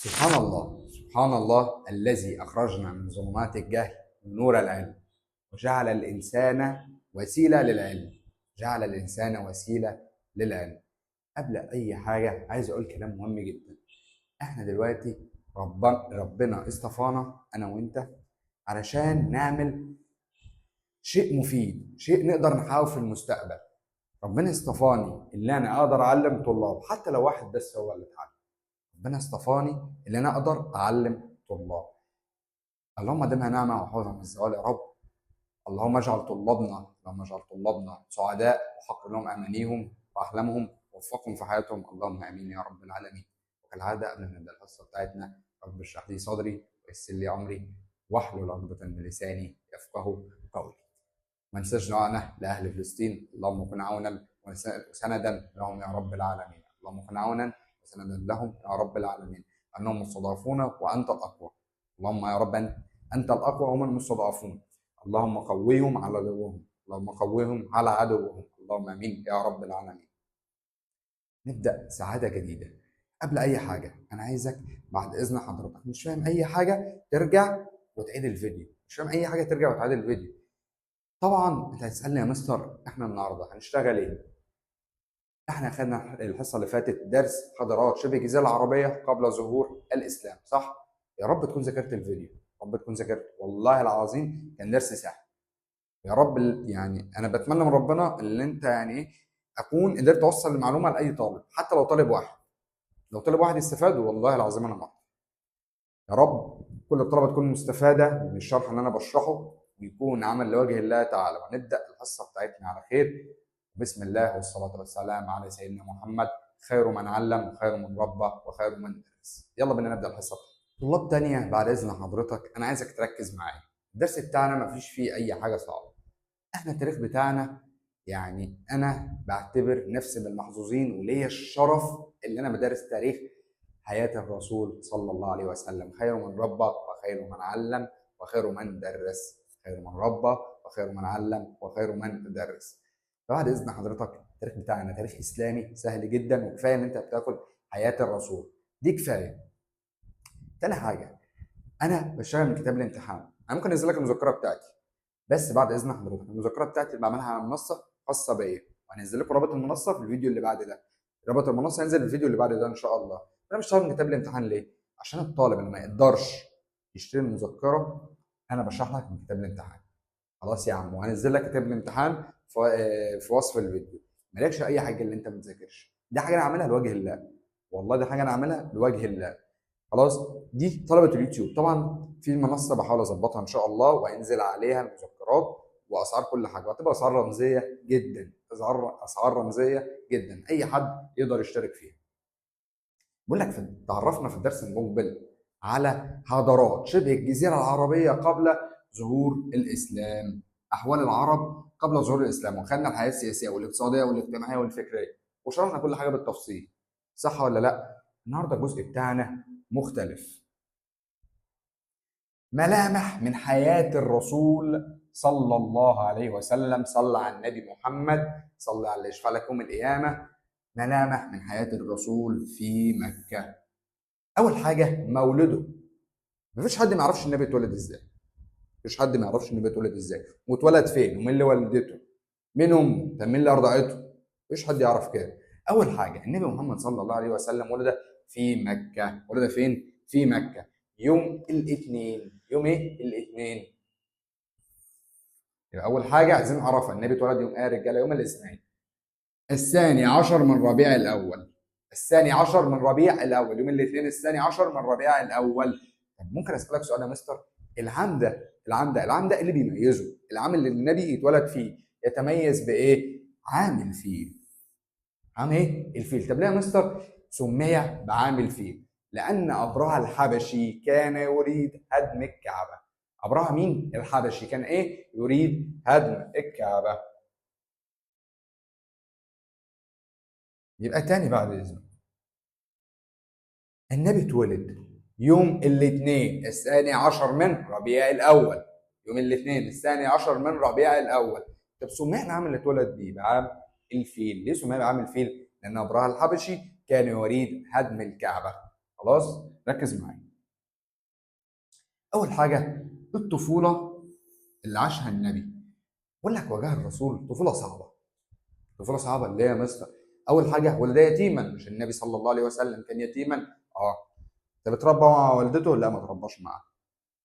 سبحان الله، سبحان الله الذي أخرجنا من ظلمات الجهل نور العلم، وجعل الإنسان وسيلة للعلم، جعل الإنسان وسيلة للعلم. قبل أي حاجة عايز أقول كلام مهم جدا. إحنا دلوقتي ربنا اصطفانا أنا وأنت علشان نعمل شيء مفيد، شيء نقدر نحققه في المستقبل. ربنا اصطفاني اللي أنا أقدر أعلم طلاب، حتى لو واحد بس هو اللي اتعلم. ربنا اصطفاني اللي أنا أقدر أعلم طلاب. اللهم دمها نعمة وحفظها من الزوال يا رب. اللهم اجعل طلابنا، اللهم اجعل طلابنا سعداء وحقق لهم أمانيهم وأحلامهم ووفقهم في حياتهم، اللهم آمين يا رب العالمين. وكالعادة قبل ما نبدأ الحصة بتاعتنا، رب اشرح لي صدري ويسر لي أمري واحلل عقدة من لساني يفقهوا قولي. ما ننساش دعائنا لأهل فلسطين، اللهم كن عونا وسندا لهم يا رب العالمين، اللهم كن عونا وسندا لهم يا رب العالمين، أنهم مستضعفون وأنت الأقوى. اللهم يا رب أنت الأقوى وهم المستضعفون، اللهم قويهم على عدوهم، اللهم قويهم على عدوهم، اللهم آمين يا رب العالمين. نبدأ سعادة جديدة. قبل أي حاجة أنا عايزك بعد إذن حضرتك، مش فاهم أي حاجة ترجع وتعيد الفيديو، مش فاهم أي حاجة ترجع وتعيد الفيديو. طبعا أنت هتسألني يا مستر إحنا النهاردة هنشتغل إيه؟ إحنا خدنا الحصة اللي فاتت درس حضارات شبه الجزيرة العربية قبل ظهور الإسلام، صح؟ يا رب تكون ذاكرت الفيديو، يا رب تكون ذاكرت، والله العظيم كان درس سهل. يا رب يعني أنا بتمنى من ربنا اللي أنت يعني إيه أكون قدرت أوصل المعلومة لأي طالب، حتى لو طالب واحد. لو طالب واحد استفاد والله العظيم أنا مقدر. يا رب كل الطلبة تكون مستفادة من الشرح اللي أنا بشرحه ويكون عمل لوجه الله تعالى. ونبدأ الحصة بتاعتنا على خير. بسم الله والصلاة والسلام على سيدنا محمد، خير من علم وخير من ربى وخير من درس. يلا بينا نبدأ الحصة. طلاب تانية بعد إذن حضرتك أنا عايزك تركز معايا. الدرس بتاعنا مفيش فيه أي حاجة صعبة. إحنا التاريخ بتاعنا يعني أنا بعتبر نفسي من المحظوظين وليا الشرف اللي أنا بدرس تاريخ حياة الرسول صلى الله عليه وسلم، خير من ربى وخير من علم وخير من درس، خير من ربى وخير من علم وخير من درس. فبعد إذن حضرتك التاريخ بتاعنا تاريخ إسلامي سهل جدا، وكفاية إن أنت بتاخد حياة الرسول دي كفاية. تاني حاجة، أنا بشتغل من كتاب الامتحان، أنا ممكن أنزل لك المذكرة بتاعتي، بس بعد إذن حضرتك المذكرة بتاعتي اللي بعملها على المنصة خاصة بيا، وهنزل لكم رابط المنصة في الفيديو اللي بعد ده، رابط المنصة هينزل في الفيديو اللي بعد ده إن شاء الله. أنا بشتغل من كتاب الامتحان ليه؟ عشان الطالب اللي ما يقدرش يشتري المذكرة أنا بشرح لك من كتاب الامتحان. خلاص يا عم، وهنزل لك كتاب الامتحان في وصف الفيديو. مالكش اي حاجة اللي انت ما تذاكرش، دي حاجة انا عاملها لوجه الله، والله دي حاجة انا عاملها لوجه الله. خلاص، دي طلبه اليوتيوب. طبعا في منصة بحاول اظبطها ان شاء الله، وهينزل عليها المذكرات واسعار كل حاجة، وهتبقى اسعار رمزية جدا، اسعار رمزية جدا، اي حد يقدر يشترك فيها. بقول لك تعرفنا في الدرس المقبل على حضارات شبه الجزيرة العربية قبل ظهور الاسلام، احوال العرب قبل ظهور الاسلام، وخدنا الحياة السياسية والاقتصادية والاجتماعية والفكريه، وشرحنا كل حاجة بالتفصيل، صح ولا لا؟ النهارده الجزء بتاعنا مختلف. ملامح من حياة الرسول صلى الله عليه وسلم، صلى على النبي محمد، صلى على اللي يشفع لك يوم القيامة. ملامح من حياة الرسول في مكة. اول حاجة مولده. مفيش حد ما يعرفش النبي اتولد ازاي، مفيش حد ما يعرفش النبي اتولد ازاي، واتولد فين، ومين اللي ولدته، مين امه، طب مين اللي ارضعته، مفيش حد يعرف كده. اول حاجة النبي محمد صلى الله عليه وسلم ولد في مكة. ولد فين؟ في مكة يوم الاثنين. يوم ايه؟ الاثنين. يبقى اول حاجة عايزين نعرفها النبي اتولد يوم ايه يا رجاله؟ يوم الاثنين 12 من ربيع الاول. 12 من ربيع الاول، يوم الاثنين 12 من ربيع الاول. طب ممكن اسالك سؤال يا مستر؟ العام ده، العام ده، العام ده اللي بيميزه، العام اللي النبي يتولد فيه يتميز بايه؟ عام الفيل. عام ايه؟ الفيل. طب ليه يا مستر سمي بعام الفيل؟ لان ابرهة الحبشي كان يريد هدم الكعبة. ابرهة مين؟ الحبشي كان ايه؟ يريد هدم الكعبة. يبقى تاني بعد اذنك، النبي اتولد يوم الاثنين 12 من ربيع الاول، يوم الاثنين 12 من ربيع الاول. طب سمي العام اللي اتولد بيه بعام الفيل. ليه سمي بعام الفيل؟ لان ابرهة الحبشي كان يريد هدم الكعبة. خلاص؟ ركز معايا. اول حاجة الطفولة اللي عاشها النبي. بقول لك واجه الرسول طفولة صعبة. طفولة صعبة اللي هي يا مستر اول حاجة ولد يتيما. مش النبي صلى الله عليه وسلم كان يتيما؟ طب اتربى مع والدته؟ لا، ما اترباش معاها.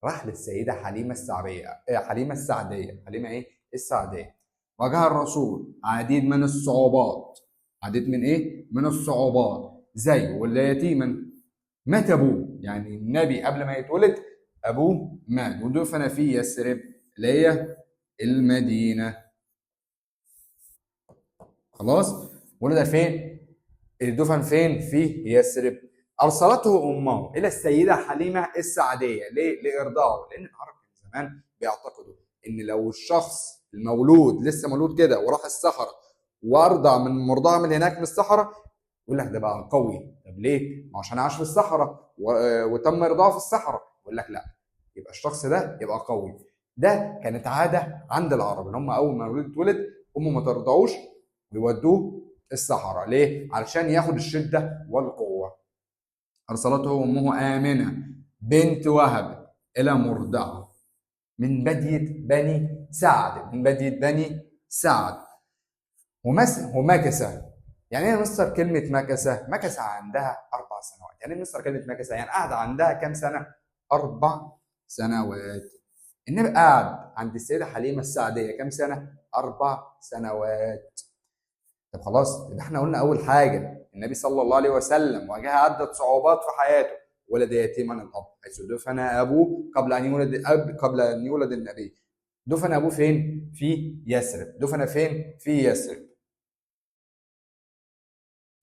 راح للسيدة حليمة السعديه. حليمة السعديه، حليمة ايه؟ السعديه. واجه الرسول عديد من الصعوبات. عديد من ايه؟ من الصعوبات، زي ولد يتيما، مات ابوه، يعني النبي قبل ما يتولد ابوه مات ودفن في يثرب اللي هي المدينة. خلاص، ولد فين؟ دفن فين؟ في يثرب. ارسلته امه الى السيدة حليمة السعديه، ليه؟ لارضاعه، لان العرب كان زمان بيعتقدوا ان لو الشخص المولود لسه مولود كده وراح الصحراء وارضع من مرضعه من هناك من الصحراء، يقول لك ده بقى قوي. طب ليه؟ ما عشان عاش في الصحراء وتم ارضاعه في الصحراء. يقول لك لا، يبقى الشخص ده يبقى قوي. ده كانت عادة عند العرب ان هم اول ما الولد اتولد امه ما ترضعوش ويودوه الصحراء. ليه؟ علشان ياخد الشدة والقوه. ارسلته امه امنه بنت وهب الى مرضعه من بديه بني سعد، من بديه بني سعد. ومكث. يعني ايه يا مستر كلمة مكث؟ مكث عندها 4 سنوات. يعني ايه مستر كلمة مكث؟ يعني قعد عندها كام سنة؟ 4 سنوات. النبي قعد عند السيدة حليمة السعديه كام سنة؟ 4 سنوات. طب خلاص، يبقى احنا قلنا اول حاجة النبي صلى الله عليه وسلم واجه عده صعوبات في حياته. ولد يتيما الاب حيث دفن ابوه قبل ان يولد قبل ان يولد النبي. دفن ابوه فين؟ في يثرب. دفن فين؟ في يثرب.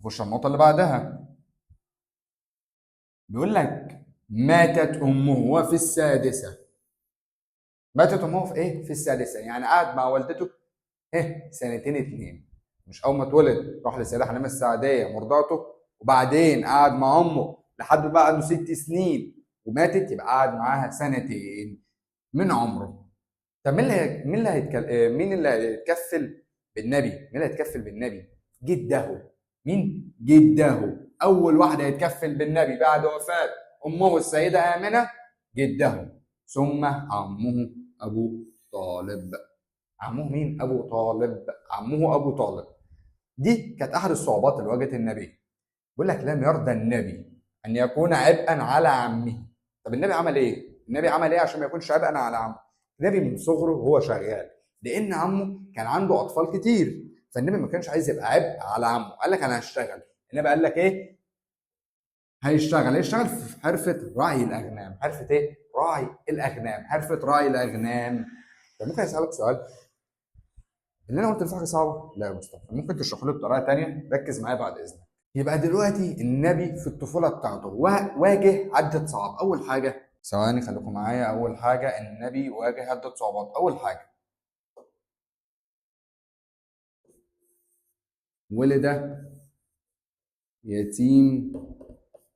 نخش على النقطة اللي بعدها. بيقول لك ماتت امه وفي السادسة. ماتت امه في ايه؟ في السادسة، يعني قعد مع والدته ايه؟ 2 سنين. مش اول ما اتولد راح للسيدة حليمة السعديه مرضعته، وبعدين قعد مع امه لحد بقى عنده 6 سنين وماتت، يبقى قعد معاها 2 سنين من عمره. طب مين اللي هيتكفل بالنبي؟ مين اللي هيتكفل بالنبي؟ جده. مين؟ جده. اول واحد هيتكفل بالنبي بعد وفاه امه السيدة امنه جده، ثم عمه ابو طالب. عمه مين؟ ابو طالب. عمه ابو طالب. دي كانت احد الصعوبات اللي واجهت النبي. بيقول لك لم يرضى النبي ان يكون عبئا على عمه. طب النبي عمل ايه؟ النبي عمل ايه عشان ما يكونش عبئا على عمه؟ النبي من صغره وهو شغال، لان عمه كان عنده اطفال كتير، فالنبي ما كانش عايز يبقى عبء على عمه. قال لك انا هشتغل. النبي قال لك ايه؟ هيشتغل. هيشتغل في حرفه رعي الاغنام. حرفه ايه؟ راعي الاغنام. حرفه راعي الاغنام. طب ممكن اسالك سؤال؟ اللي انا قلت في حاجة صعبة؟ لا يا مصطفى، ممكن تشرحه لي بطريقة ثانية؟ ركز معايا بعد اذنك. يبقى دلوقتي النبي في الطفولة بتاعته واجه عده صعاب. اول حاجة، ثواني خليكم معايا. اول حاجة النبي واجه عده صعوبات. اول حاجة ولد يتيم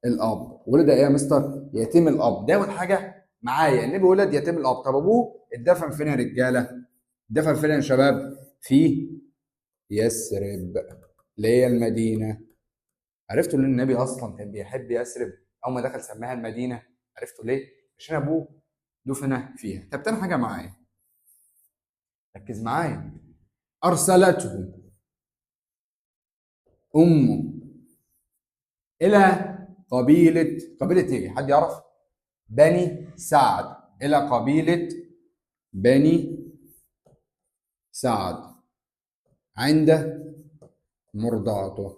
الاب. ولد ايه يا مستر؟ يتيم الاب. ده اول حاجة معايا، النبي ولد يتيم الاب. طب ابوه اتدفن فين يا رجاله؟ اتدفن فين يا شباب؟ في يثرب اللي هي المدينة. عرفتوا ليه النبي اصلا كان بيحب يثرب؟ اول ما دخل سماها المدينة. عرفتوا ليه؟ عشان ابوه دفن فيها. طب تاني حاجة معايا، ركز معايا. ارسلته امه الى قبيلة ايه؟ حد يعرف؟ بني سعد. الى قبيلة بني سعد عند مرضعته،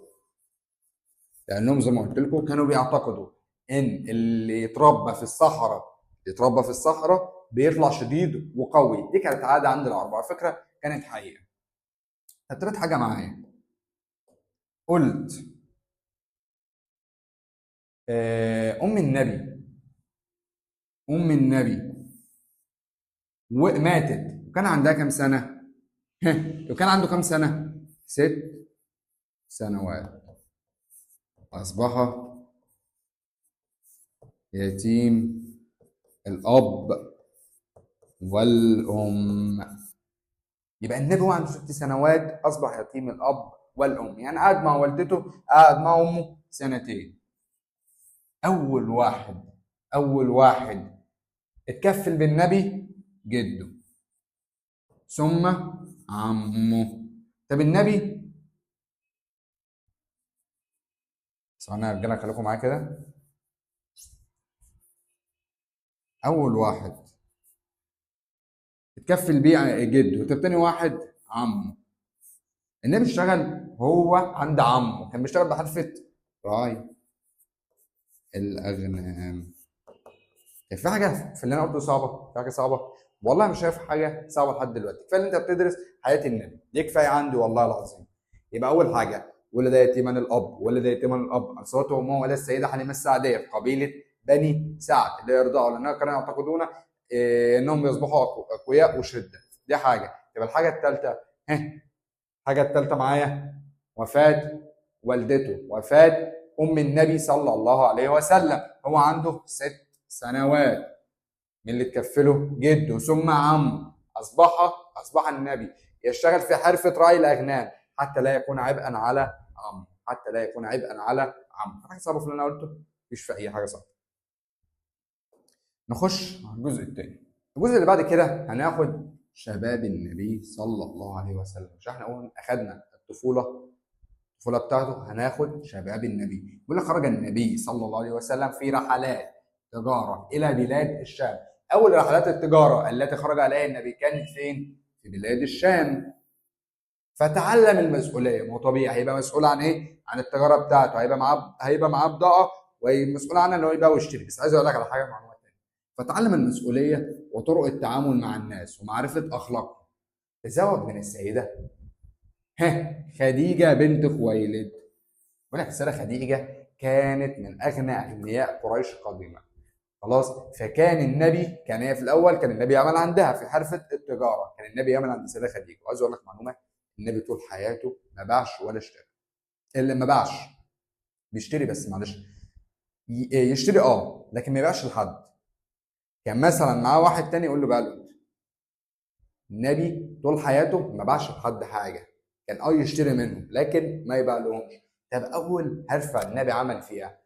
لانهم زي ما قلت لكم كانوا بيعتقدوا ان اللي يتربى في الصحراء، يتربى في الصحراء بيطلع شديد وقوي. دي كانت عادة عند العرب، على فكرة كانت حقيقة. طب تالت حاجة معايا، قلت ام النبي، ام النبي وماتت وكان عندها كام سنة؟ وكان عنده كام سنة؟ 6 سنوات. اصبح يتيم الاب والام. يبقى النبي هو عنده 6 سنوات اصبح يتيم الاب والام، يعني قعد مع والدته، قعد مع امه 2 سنين. اول واحد، اول واحد اتكفل بالنبي جده ثم عمه. طب النبي ثواني يا رجاله خليكم معايا كده. اول واحد اتكفل بيه جده، طب تاني واحد عمه. النبي اشتغل هو عند عمه، كان بيشتغل بحرفة راعي الاغنام. كان في حاجة في اللي انا قلته صعبة؟ في حاجة صعبة؟ والله مش شايف حاجة صعبة لحد دلوقتي. كفاية ان انت بتدرس حياة النبي، دي كفاية عندي والله العظيم. يبقى اول حاجة ولد يتيما الاب، ولد يتيما الاب، ارسلته امه الى السيدة حليمة السعديه في قبيلة بني سعد اللي يرضعوا، لانها كانوا يعتقدون انهم يصبحوا اقوياء وشده. دي حاجة. يبقى الحاجة الثالثة، الحاجة الثالثة معايا وفاه والدته، وفاه ام النبي صلى الله عليه وسلم، هو عنده 6 سنوات. من اللي تكفله؟ جده ثم عمه. اصبح النبي يشتغل في حرفه رعي الاغنام حتى لا يكون عبئا على عمه، حتى لا يكون عبئا على عمه. حاجة صعبة في اللي انا قلته؟ مفيش في اي حاجة صعبة. نخش على الجزء الثاني. الجزء اللي بعد كده هناخد شباب النبي صلى الله عليه وسلم. مش احنا اول اخدنا الطفولة بتاعته، هناخد شباب النبي. بيقول لك خرج النبي صلى الله عليه وسلم في رحلات تجارة الى بلاد الشام. اول رحلات التجارة التي خرج عليها النبي كانت فين؟ في بلاد الشام. فتعلم المسؤولية، ما هو طبيعي هيبقى مسؤول عن ايه؟ عن التجارة بتاعته، هيبقى معاه بضاعة ومسؤول عنها ان هو يبيع ويشتري. بس عايز اقول لك على حاجة معلومة ثانية. فتعلم المسؤولية وطرق التعامل مع الناس ومعرفة اخلاقهم. تزوج من السيدة خديجة بنت خويلد. بقول لك السيدة خديجة كانت من اغنى اغنياء قريش قديما. خلاص، فكان النبي، كان هي في الاول كان النبي يعمل عندها في حرفه التجارة، كان النبي يعمل عند السيدة خديجة. وعايز اقول لك معلومة، النبي طول حياته ما باعش ولا اشترى. اللي ما باعش بيشتري بس، معلش يشتري لكن ما يبيعش لحد. كان مثلا معاه واحد تاني يقول له بقى له. النبي طول حياته ما باعش لحد حاجة، كان يشتري منهم لكن ما يبيع لهمش. طب اول حرفه النبي عمل فيها،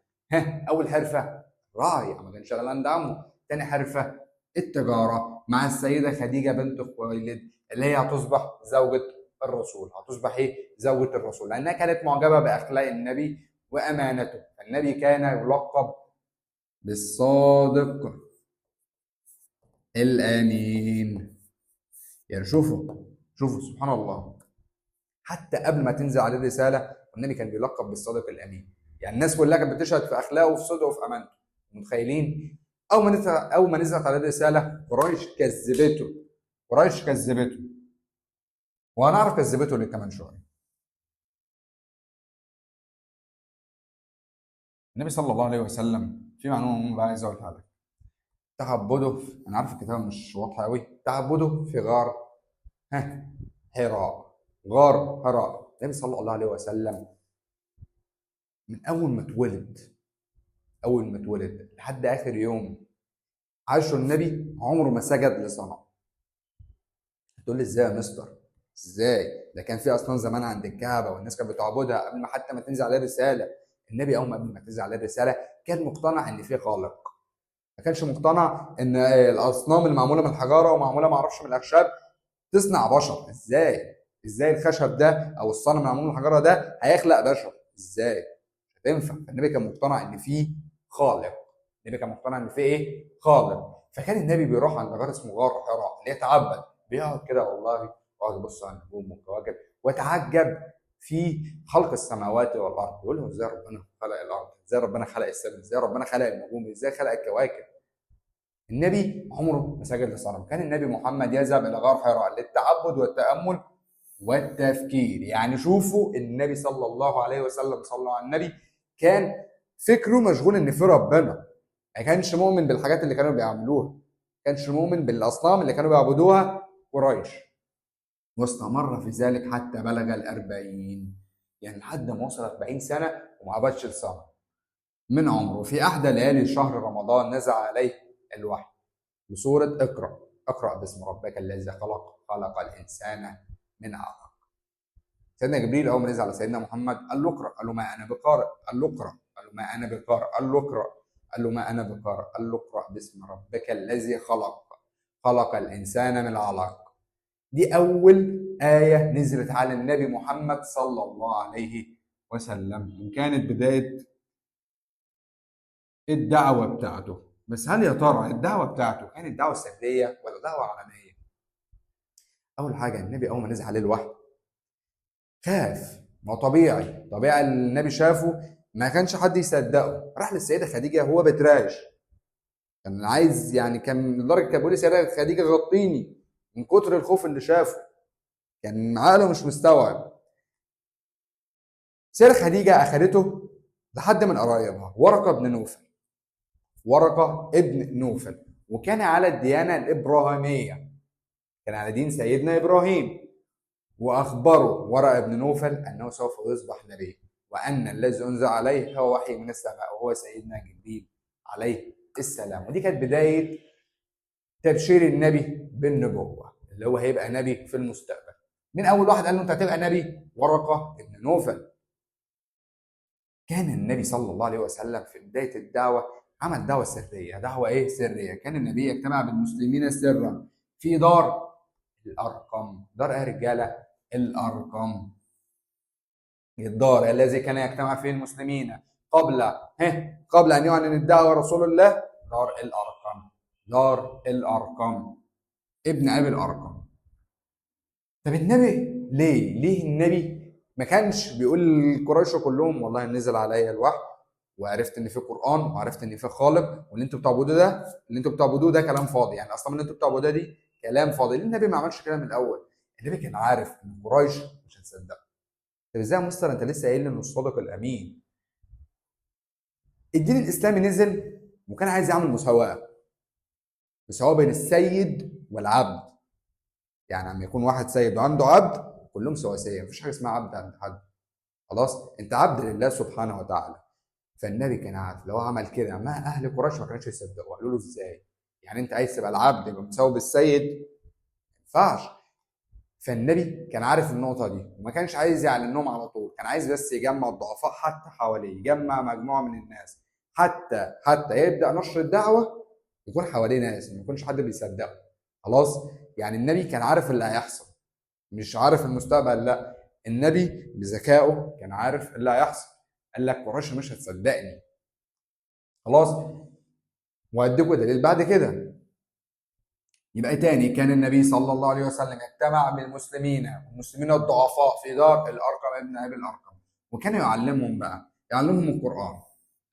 اول حرفه راعي، ما كان شغال عند عمه. تاني حرفه التجارة مع السيدة خديجة بنت خويلد اللي هي هتصبح زوجة الرسول. هتصبح ايه؟ زوجة الرسول، لانها كانت معجبه باخلاق النبي وامانته. فالنبي كان يلقب بالصادق الامين. يعني شوفوا سبحان الله، حتى قبل ما تنزل عليه الرسالة النبي كان بيلقب بالصادق الامين. يعني الناس كلها كانت بتشهد في اخلاقه وفي صدقه وفي امانته. متخيلين؟ اول ما نزلت عليه الرسالة قريش كذبته. قريش كذبته، وهنعرف كذبته ليه كمان شوية. النبي صلى الله عليه وسلم في معلومة مهمة بقى عايز اقولها لك. تعبده، انا عارف الكتابة مش واضحة قوي، تعبده في غار حراء. غار حراء. النبي صلى الله عليه وسلم من اول ما اتولد، اول ما اتولد لحد اخر يوم عاشه النبي عمره ما سجد لصنم. هتقول لي ازاي يا مستر؟ ازاي؟ ده كان في اصلا زمان عند الكعبة والناس كانت بتعبدها قبل ما حتى ما تنزل عليه رسالة. النبي اول ما قبل ما تنزل عليه الرسالة كان مقتنع ان في خالق، ما كانش مقتنع ان الاصنام اللي معمولة من الحجارة ومعموله ما اعرفش من الاخشاب تصنع بشر. ازاي؟ ازاي الخشب ده او الصنم اللي معمول من الحجارة ده هيخلق بشر؟ ازاي؟ مش هتنفع. فالنبي كان مقتنع ان في خالق. النبي كان مقتنع ان في ايه؟ خالق. فكان النبي بيروح عند غار اسمه غار حراء ليتعبد، بيقعد كده والله ويقعد يبص على النجوم والكواكب ويتعجب في خلق السماوات والارض. يقول لهم ازاي ربنا خلق الارض؟ ازاي ربنا خلق السماء؟ ازاي ربنا خلق النجوم؟ ازاي خلق الكواكب؟ النبي عمره ما سجد لصنم. كان النبي محمد يذهب الى غار حراء للتعبد والتامل والتفكير. يعني شوفوا النبي صلى الله عليه وسلم، صلوا على النبي، كان فكرة مشغول ان في ربنا. ما كانش مؤمن بالحاجات اللي كانوا بيعملوها، ما كانش مؤمن بالاصنام اللي كانوا بيعبدوها قريش. واستمر في ذلك حتى بلغ 40، يعني لحد ما وصل 40 سنة وما عبدش الصنم من عمره. في احدى ليالي شهر رمضان نزل عليه الوحي بسورة اقرأ، اقرأ باسم ربك الذي خلق، خلق الانسان من علق. سيدنا جبريل اول ما نزل على سيدنا محمد قال له اقرأ، قال له ما انا بقارئ، قال له اقرأ، قال له ما انا بقارئ، قال له اقرأ. قال له ما انا بقارئ. قال له اقرا باسم ربك الذي خلق، خلق الانسان من علق. دي اول ايه نزلت على النبي محمد صلى الله عليه وسلم، وكانت بداية الدعوة بتاعته. بس هل يا ترى الدعوة بتاعته كانت دعوه سرية ولا دعوه علنية؟ اول حاجة النبي اول ما نزل عليه الوحي خاف، ما هو طبيعي، طبيعي النبي شافه ما كانش حد يصدقه. راح للسيدة خديجة وهو بتراش، كان عايز يعني، كان لدرجة كان بيقول للسيدة خديجة غطيني من كتر الخوف اللي شافه، كان عقله مش مستوعب. السيدة خديجة اخذته لحد من قرايبها ورقة بن نوفل، ورقة ابن نوفل، وكان على الديانة الابراهيمية، كان على دين سيدنا ابراهيم. واخبره ورقة بن نوفل انه سوف يصبح نبي، وان الذي انزل عليه هو وحي من السماء، وهو سيدنا جبريل عليه السلام. ودي كانت بداية تبشير النبي بالنبوة، اللي هو هيبقى نبي في المستقبل. من اول واحد قال له انت هتبقى نبي؟ ورقة بن نوفل. كان النبي صلى الله عليه وسلم في بداية الدعوة عمل دعوه سرية. دعوه ايه؟ سرية. كان النبي يجتمع بالمسلمين سرا في دار الارقم. دار ايه يا رجاله؟ الارقم، الدار الذي كان يجتمع فيه المسلمين قبل ان يعلن الدعوة رسول الله، دار الارقم، دار الارقم ابن ابي الارقم. طب النبي ليه النبي ما كانش بيقول لقريش كلهم والله نزل عليا الوحي وعرفت ان في قران وعرفت ان في خالق، واللي انتوا بتعبدوه ده، اللي انتوا بتعبدوه ده كلام فاضي، يعني اصلا اللي انتوا بتعبدوه دي كلام فاضي. ليه النبي ما عملش كده من الاول؟ النبي كان عارف ان قريش مش هتصدقه. طب ازاي يا مستر انت لسه قايل انه الصادق الامين؟ الدين الاسلامي نزل وكان عايز يعمل مساواة، مساواة بين السيد والعبد. يعني لما يكون واحد سيد وعنده عبد كلهم سواسية، مفيش حاجة اسمها عبد عند حد، خلاص انت عبد لله سبحانه وتعالى. فالنبي كان عارف لو عمل كده ما اهل قريش ما كانوش يصدقوا. قالوا له ازاي؟ يعني انت عايز تبقى العبد يبقى متساوي بالسيد؟ ما ينفعش. فالنبي كان عارف النقطة دي وما كانش عايز يعلن لهم على طول، كان عايز بس يجمع الضعفاء حتى حواليه، يجمع مجموعة من الناس حتى يبدا نشر الدعوة، يكون حواليه ناس، ما يكونش حد بيصدقه. خلاص يعني النبي كان عارف اللي هيحصل، مش عارف المستقبل، لا النبي بذكائه كان عارف اللي هيحصل. قال لك قريش مش هتصدقني، خلاص، وهديكوا دليل بعد كده. يبقى تاني كان النبي صلى الله عليه وسلم يجتمع بالمسلمين والمسلمين الضعفاء في دار الارقم ابن ابي الارقم، وكان يعلمهم بقى، يعلمهم القران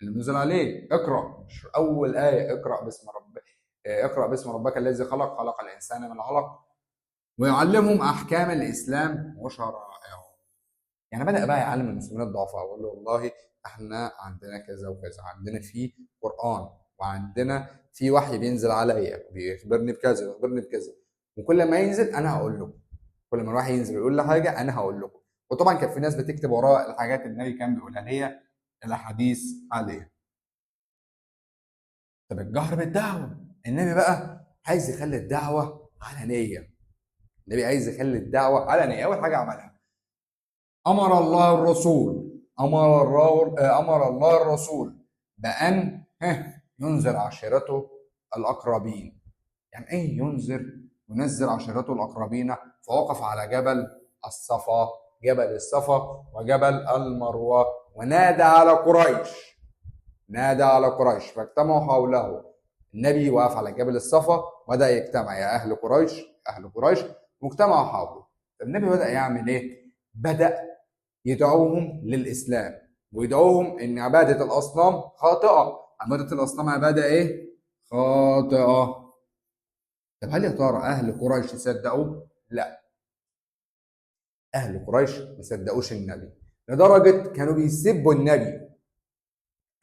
اللي نزل عليه. اقرا، مش اول ايه اقرا باسم ربك، اقرا باسم ربك الذي خلق، خلق الانسان من علق، ويعلمهم احكام الاسلام وشرائعه. يعني بدا بقى يعلم المسلمين الضعفاء، ويقول له والله احنا عندنا كذا وكذا، عندنا في قران وعندنا في وحي بينزل عليا بيخبرني بكذا ويخبرني بكذا، وكل ما ينزل انا هقول لكم، كل ما الوحي ينزل ويقول لي حاجة انا هقول لكم. وطبعا كان في ناس بتكتب وراه الحاجات اللي النبي كان بيقولها هي الاحاديث عليها. طب الجهر بالدعوة، النبي بقى عايز يخلي الدعوة علنية. النبي عايز يخلي الدعوة علنية. اول حاجة عملها امر الله الرسول، امر الله الرسول بان ينذر عشيرته الاقربين. يعني ايه ينذر؟ ينذر عشيرته الاقربين. فوقف على جبل الصفا، جبل الصفا وجبل المروة، ونادى على قريش، نادى على قريش فاجتمعوا حوله. النبي وقف على جبل الصفا وبدا يجتمع، يا اهل قريش، اهل قريش، واجتمعوا حوله. فالنبي بدا يعمل ايه؟ بدا يدعوهم للاسلام، ويدعوهم ان عباده الاصنام خاطئه. عباده الاصنام عباده ايه؟ خاطئه. طب هل يا ترى اهل قريش صدقوا؟ لا، اهل قريش ما صدقوش النبي، لدرجة كانوا بيسبوا النبي.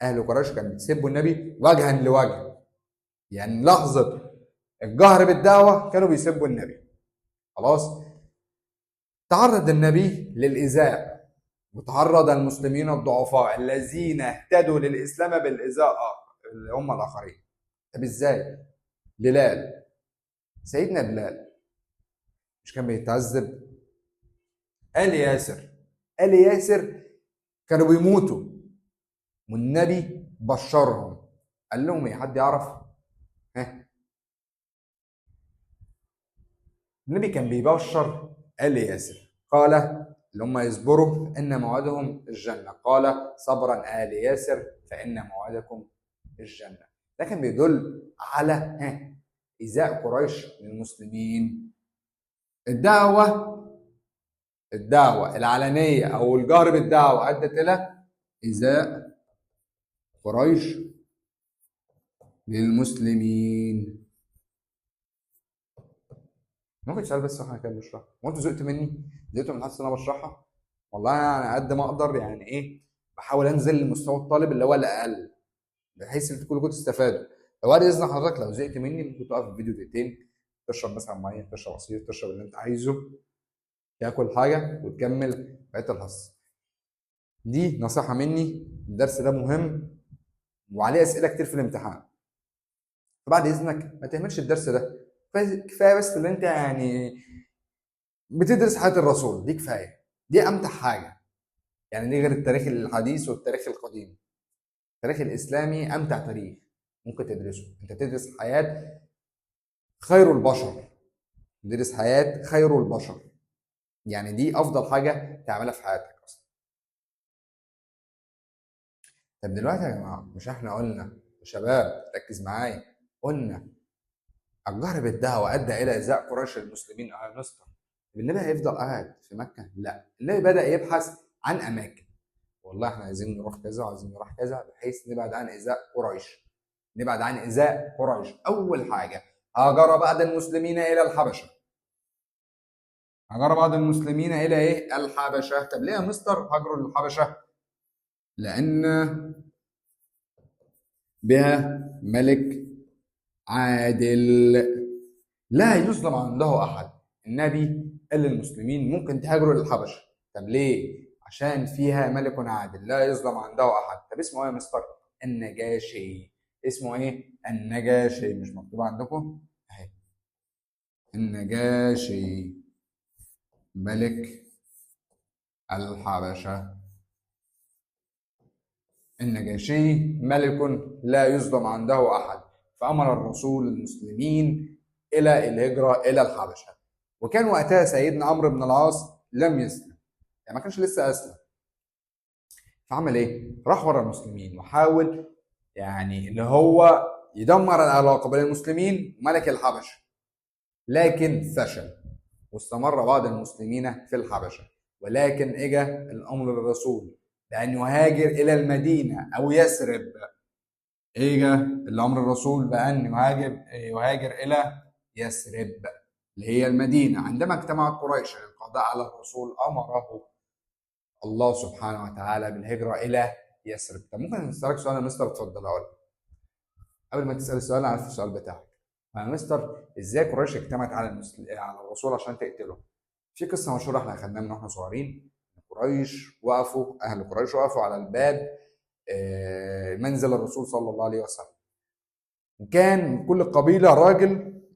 اهل قريش كانوا بيسبوا النبي وجها لوجه، يعني لحظة الجهر بالدعوة كانوا بيسبوا النبي. خلاص، تعرض النبي للايذاء، وتعرض المسلمين الضعفاء الذين اهتدوا للاسلام بالايذاء اللي هم الاخرين. طب ازاي؟ بلال، سيدنا بلال مش كان بيتعذب؟ آل ياسر، آل ياسر كانوا بيموتوا، والنبي بشرهم قال لهم ايه؟ حد يعرف؟ ها؟ النبي كان بيبشر آل ياسر، قال اللي هم يصبروا إن موعدهم الجنة، قال صبرا آل ياسر فإن موعدكم الجنة. ده كان بيدل على إيذاء قريش للمسلمين. الدعوة العلنية أو الجهر بالدعوة أدت إلى إيذاء قريش للمسلمين. ممكن تسأل بس احنا كده بنشرحها، هو انتوا زهقتوا مني؟ زهقتوا من الحصة اللي انا بشرحها؟ والله انا قد ما اقدر يعني ايه بحاول انزل لمستوى الطالب اللي هو الاقل، بحيث ان انتوا كلكم تستفادوا. لو بعد اذن حضرتك لو زهقت مني ممكن تقف الفيديو دقيقتين، تشرب مثلا مية، تشرب عصير، تشرب اللي انت عايزه، تاكل حاجة وتكمل بقية الحصة. دي نصيحة مني، الدرس ده مهم وعليه اسئلة كتير في الامتحان. فبعد اذنك ما تهملش الدرس ده، كفاية بس اللي انت يعني بتدرس حياة الرسول، دي كفاية، دي امتع حاجة. يعني دي غير التاريخ الحديث والتاريخ القديم. التاريخ الاسلامي امتع تاريخ ممكن تدرسه، انت بتدرس حياة خير البشر، تدرس حياة خير البشر، يعني دي افضل حاجة تعملها في حياتك اصلا. طب دلوقتي يا جماعة مش احنا قلنا يا شباب ركز معايا، قلنا الجهر بالدعوة ادى الى ايذاء قريش للمسلمين. يا مستر النبي هيفضل قاعد في مكة؟ لا، النبي بدا يبحث عن اماكن، والله احنا عايزين نروح كذا وعايزين نروح كذا بحيث نبعد عن ايذاء قريش. نبعد عن ايذاء قريش. اول حاجة هاجر بعض المسلمين الى الحبشة. هاجر بعض المسلمين الى ايه؟ الحبشة. طب ليه يا مستر هاجروا للحبشه؟ لان بها ملك عادل لا يظلم عنده احد. النبي قال للمسلمين ممكن تهاجروا للحبشه. طب ليه؟ عشان فيها ملك عادل لا يظلم عنده احد. طب اسمه ايه يا مستر؟ النجاشي. اسمه ايه؟ النجاشي. مش مكتوب عندكم؟ اهي النجاشي ملك الحبشة. النجاشي ملك لا يظلم عنده احد، فامر الرسول المسلمين الى الهجرة الى الحبشة. وكان وقتها سيدنا عمرو بن العاص لم يسلم، يعني ما كانش لسه اسلم. فعمل ايه؟ راح ورا المسلمين وحاول يعني اللي هو يدمر العلاقة بين المسلمين وملك الحبشة، لكن فشل، واستمر بعض المسلمين في الحبشة. ولكن اجى الامر للرسول بان يهاجر الى المدينة او يثرب. اجى الامر الرسول بان يهاجر الى يثرب اللي هي المدينة. عندما اجتمعت قريش للقضاء على الرسول امره الله سبحانه وتعالى بالهجرة الى يثرب. طب ممكن اسالك سؤال يا مستر؟ اتفضل. اقول قبل ما تسال السؤال عارف السؤال بتاعك. يا مستر ازاي قريش اجتمعت على الرسول عشان تقتله؟ في قصة مشهورة احنا اخدناها من واحنا صغيرين. قريش وقفوا، اهل قريش وقفوا على الباب منزل الرسول صلى الله عليه وسلم، وكان من كل قبيلة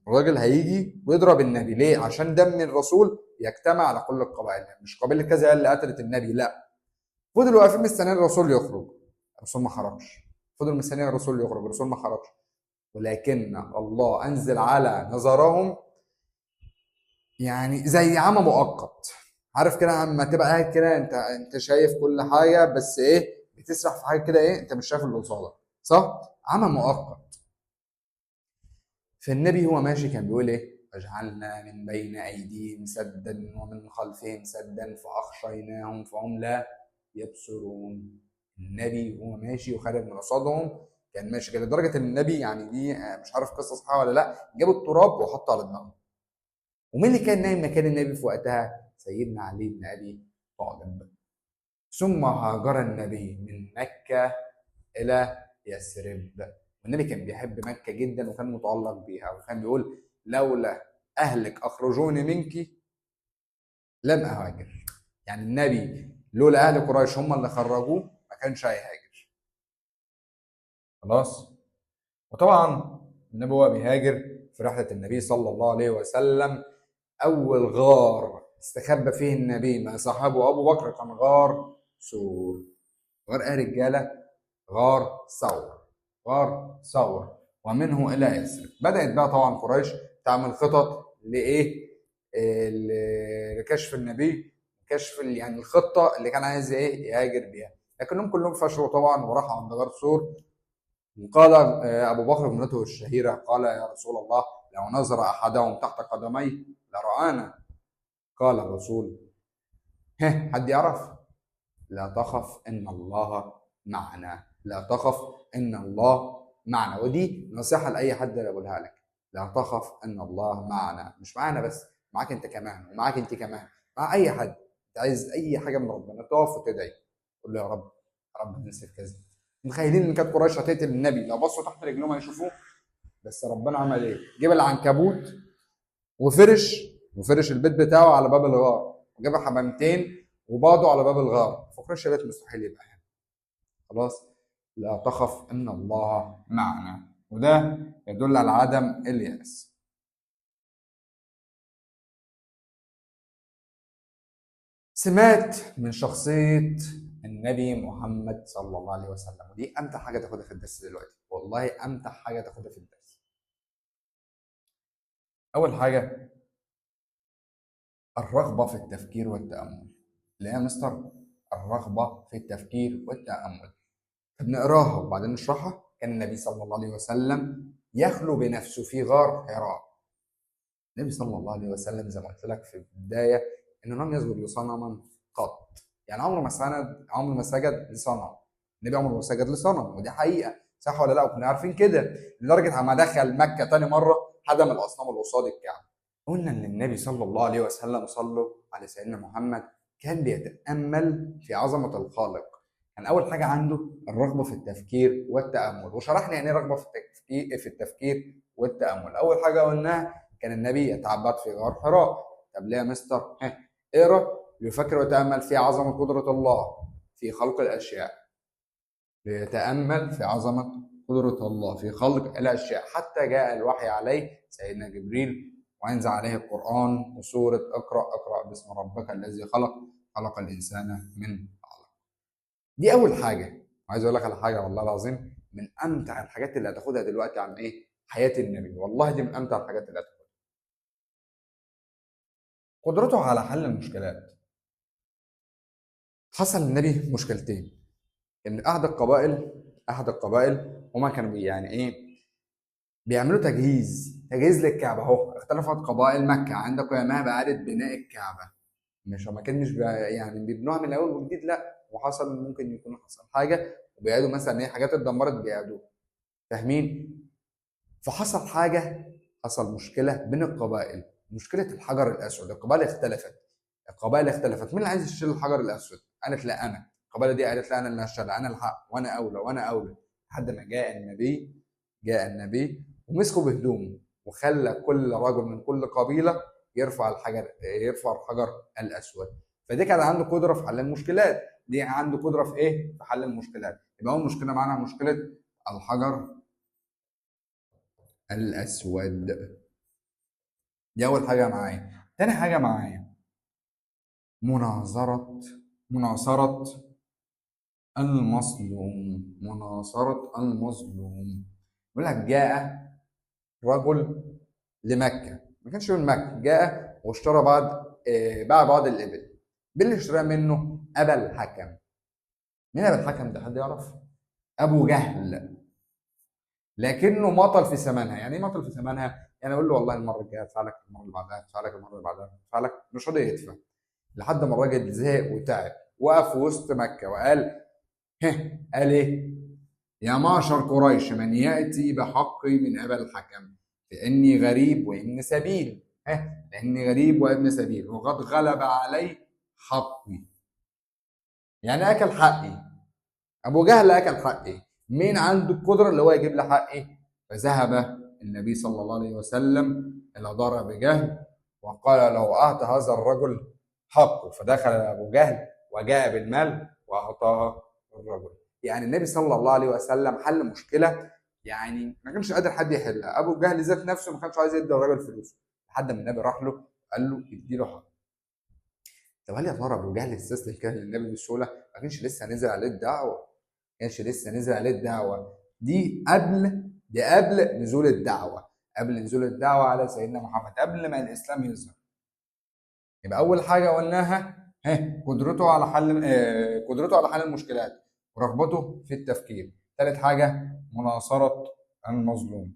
راجل هيجي ويضرب النبي. ليه؟ عشان دم الرسول يجتمع على كل القبائل، مش قبيلة كذا هي اللي قتلت النبي، لا. فضلوا واقفين مستنيين الرسول يخرج، الرسول ما خرجش. فضلوا مستنيين الرسول يخرج، الرسول ما خرجش. ولكن الله انزل على نظرهم يعني زي عمى مؤقت. عارف كده اما تبقى قاعد كده انت شايف كل حاجة، بس ايه بتسرح في حاجة كده، ايه انت مش شايف اللي قصادك، صح؟ عمى مؤقت. فالنبي هو ماشي كان بيقول ايه؟ وجعلنا من بين ايديهم سدا ومن خلفهم سدا فاخشيناهم فهم لا يبصرون. النبي هو ماشي وخارج من قصادهم كان ماشي كده، لدرجة ان النبي يعني دي مش عارف قصة صحيحه ولا لا، جابوا التراب وحطه على دماغه. ومين اللي كان نايم مكان النبي في وقتها؟ سيدنا علي بن ابي طالب. ثم هاجر النبي من مكة الى يثرب. والنبي كان بيحب مكة جدا وكان متعلق بيها، وكان بيقول لولا اهلك اخرجوني منك لم اهاجر. يعني النبي لولا اهل قريش هم اللي خرجوه ما كانش هيهاجر. خلاص؟ وطبعا النبي هو بيهاجر في رحله النبي صلى الله عليه وسلم، اول غار استخبى فيه النبي مع صاحبه ابو بكر كان غار ثور. غار ايه يا رجاله؟ غار ثور. غار ثور، ومنه الى يثرب. بدات بقى طبعا قريش تعمل خطط لايه؟ لكشف النبي، كشف يعني الخطة اللي كان عايز ايه؟ يهاجر بيها، لكنهم كلهم فشلوا طبعا وراحوا عند غار ثور. وقال ابو بكر جملته الشهيرة، قال يا رسول الله لو نظر احدهم تحت قدميه لرآنا. قال الرسول، ها حد يعرف؟ لا تخف ان الله معنا، لا تخف ان الله معنا. ودي نصيحة لاي حد انا بقولها لك، لا تخف ان الله معنا. مش معانا بس، معاك انت كمان، ومعاك انت كمان، مع اي حد. انت عايز اي حاجة من ربنا تقف وتدعي، قول له يا رب يا رب نفسي في كذا. متخيلين ان كانت قريش هتقتل النبي لو بصوا تحت رجلهم هيشوفوه؟ بس ربنا عمل ايه؟ جاب العنكبوت وفرش البيت بتاعه على باب الغار، وجاب حمامتين وباضوا على باب الغار، فقريش قالت مستحيل يبقى هنا. خلاص، لا تخف ان الله معنا، وده يدل على عدم اليأس. سمات من شخصية النبي محمد صلى الله عليه وسلم، ودي أمتع حاجة تاخدها في الدرس دلوقتي، والله أمتع حاجة تاخدها في الدرس. أول حاجة الرغبة في التفكير والتأمل. لا يا مستر، الرغبة في التفكير والتأمل. طب نقراها وبعدين نشرحها. كان النبي صلى الله عليه وسلم يخلو بنفسه في غار حراء. النبي صلى الله عليه وسلم زي ما قلت لك في البداية إنه لم يسجد لصنم قط، يعني عمره ما سند، عمره ما سجد لصنم. النبي عمره ما سجد لصنم، ودي حقيقة، صح ولا لا؟ وكنا عارفين كده، لدرجة لما دخل مكة تاني مرة هدم الأصنام اللي قصاد الكعبة. قلنا إن النبي صلى الله عليه وسلم صلوا على سيدنا محمد كان بيتأمل في عظمة الخالق. كان أول حاجة عنده الرغبة في التفكير والتأمل، وشرحنا يعني إيه رغبة في التفكير والتأمل. أول حاجة قلناها كان النبي يتعبد في غار حراء. طب ليه يا مستر؟ اقرا، ليفكر ويتأمل في عظمة قدرة الله في خلق الأشياء. ليتأمل في عظمة قدرة الله في خلق الأشياء، حتى جاء الوحي عليه سيدنا جبريل وأنزل عليه القرآن وسورة اقرأ اقرأ باسم ربك الذي خلق، خلق الإنسان من علق. دي أول حاجة. وعايز أقول لك على حاجة والله العظيم من أمتع الحاجات اللي هتاخدها دلوقتي عن إيه؟ حياة النبي، والله دي من أمتع الحاجات اللي هتاخدها. قدرته على حل المشكلات. حصل للنبي مشكلتين، إن أحد القبائل هما كانوا يعني إيه؟ بيعملوا تجهيز للكعبة. أهو اختلفت قبائل مكة عند قيامها بإعادة بناء الكعبة. مش هما كانوا مش يعني بيبنوها من الأول وجديد، لا، وحصل ممكن يكون حصل حاجة وبيعيدوا مثلا إيه حاجات اتدمرت بيعيدوها، فاهمين؟ فحصل حاجة، حصل مشكلة بين القبائل، مشكلة الحجر الأسود. القبائل اختلفت، مين اللي عايز يشيل الحجر الأسود؟ قالت لا أنا. القبيلة دي قالت لا أنا اللي هشيلها، أنا الحق وأنا أولى وأنا أولى، لحد ما جاء النبي ومسكه بهدومه وخلى كل رجل من كل قبيلة يرفع الحجر الأسود. فدي كان عنده قدرة في حل المشكلات، دي عنده قدرة في إيه؟ في حل المشكلات. يبقى أول مشكلة معانا مشكلة الحجر الأسود، دي أول حاجة معايا. تاني حاجة معايا مناصرة المظلوم. مناصرة المظلوم. بيقول لك جاء رجل لمكة، ما كانش من مكة، جاء واشترى باع بعض الإبل. باللي اشتراه منه أبا الحكم. مين أبا الحكم ده؟ حد يعرف؟ أبو جهل. لكنه مطل في ثمنها. يعني إيه مطل في ثمنها؟ يعني أقول له والله المرة الجاية هدفع لك، المرة اللي بعدها هدفع لك، المرة اللي بعدها هدفع لك، مش راضي يدفع. لحد ما الراجل زهق وتعب، وقف وسط مكة وقال قال إيه؟ يا معشر قريش من يأتي بحقي من أبا الحكم، فإني غريب وابن سبيل. لأني غريب وابن سبيل وقد غلب علي حقي. يعني أكل حقي، أبو جهل أكل حقي، مين عنده القدرة اللي هو يجيب لي حقي؟ فذهب النبي صلى الله عليه وسلم إلى دار أبي جهل وقال لو أعطى هذا الرجل حقه. فدخل أبو جهل وجاء بالمال وأعطاه الرجل. يعني النبي صلى الله عليه وسلم حل مشكلة يعني ما كانش قادر حد يحلها. أبو جهل ذات نفسه ما كانش عايز يدي الراجل فلوس، لحد ما النبي راح له قال له ادي له حقه. طب هل يا ترى أبو جهل استسلم كده للنبي بسهولة؟ ما كانش لسه نزل عليه الدعوة، ما كانش لسه نزل عليه الدعوة. دي قبل، دي قبل نزول الدعوة، قبل نزول الدعوة على سيدنا محمد، قبل ما الاسلام يظهر. يبقى اول حاجة قلناها قدرته على حل، قدرته على حل المشكلات ورغبته في التفكير. ثالث حاجة مناصرة المظلوم.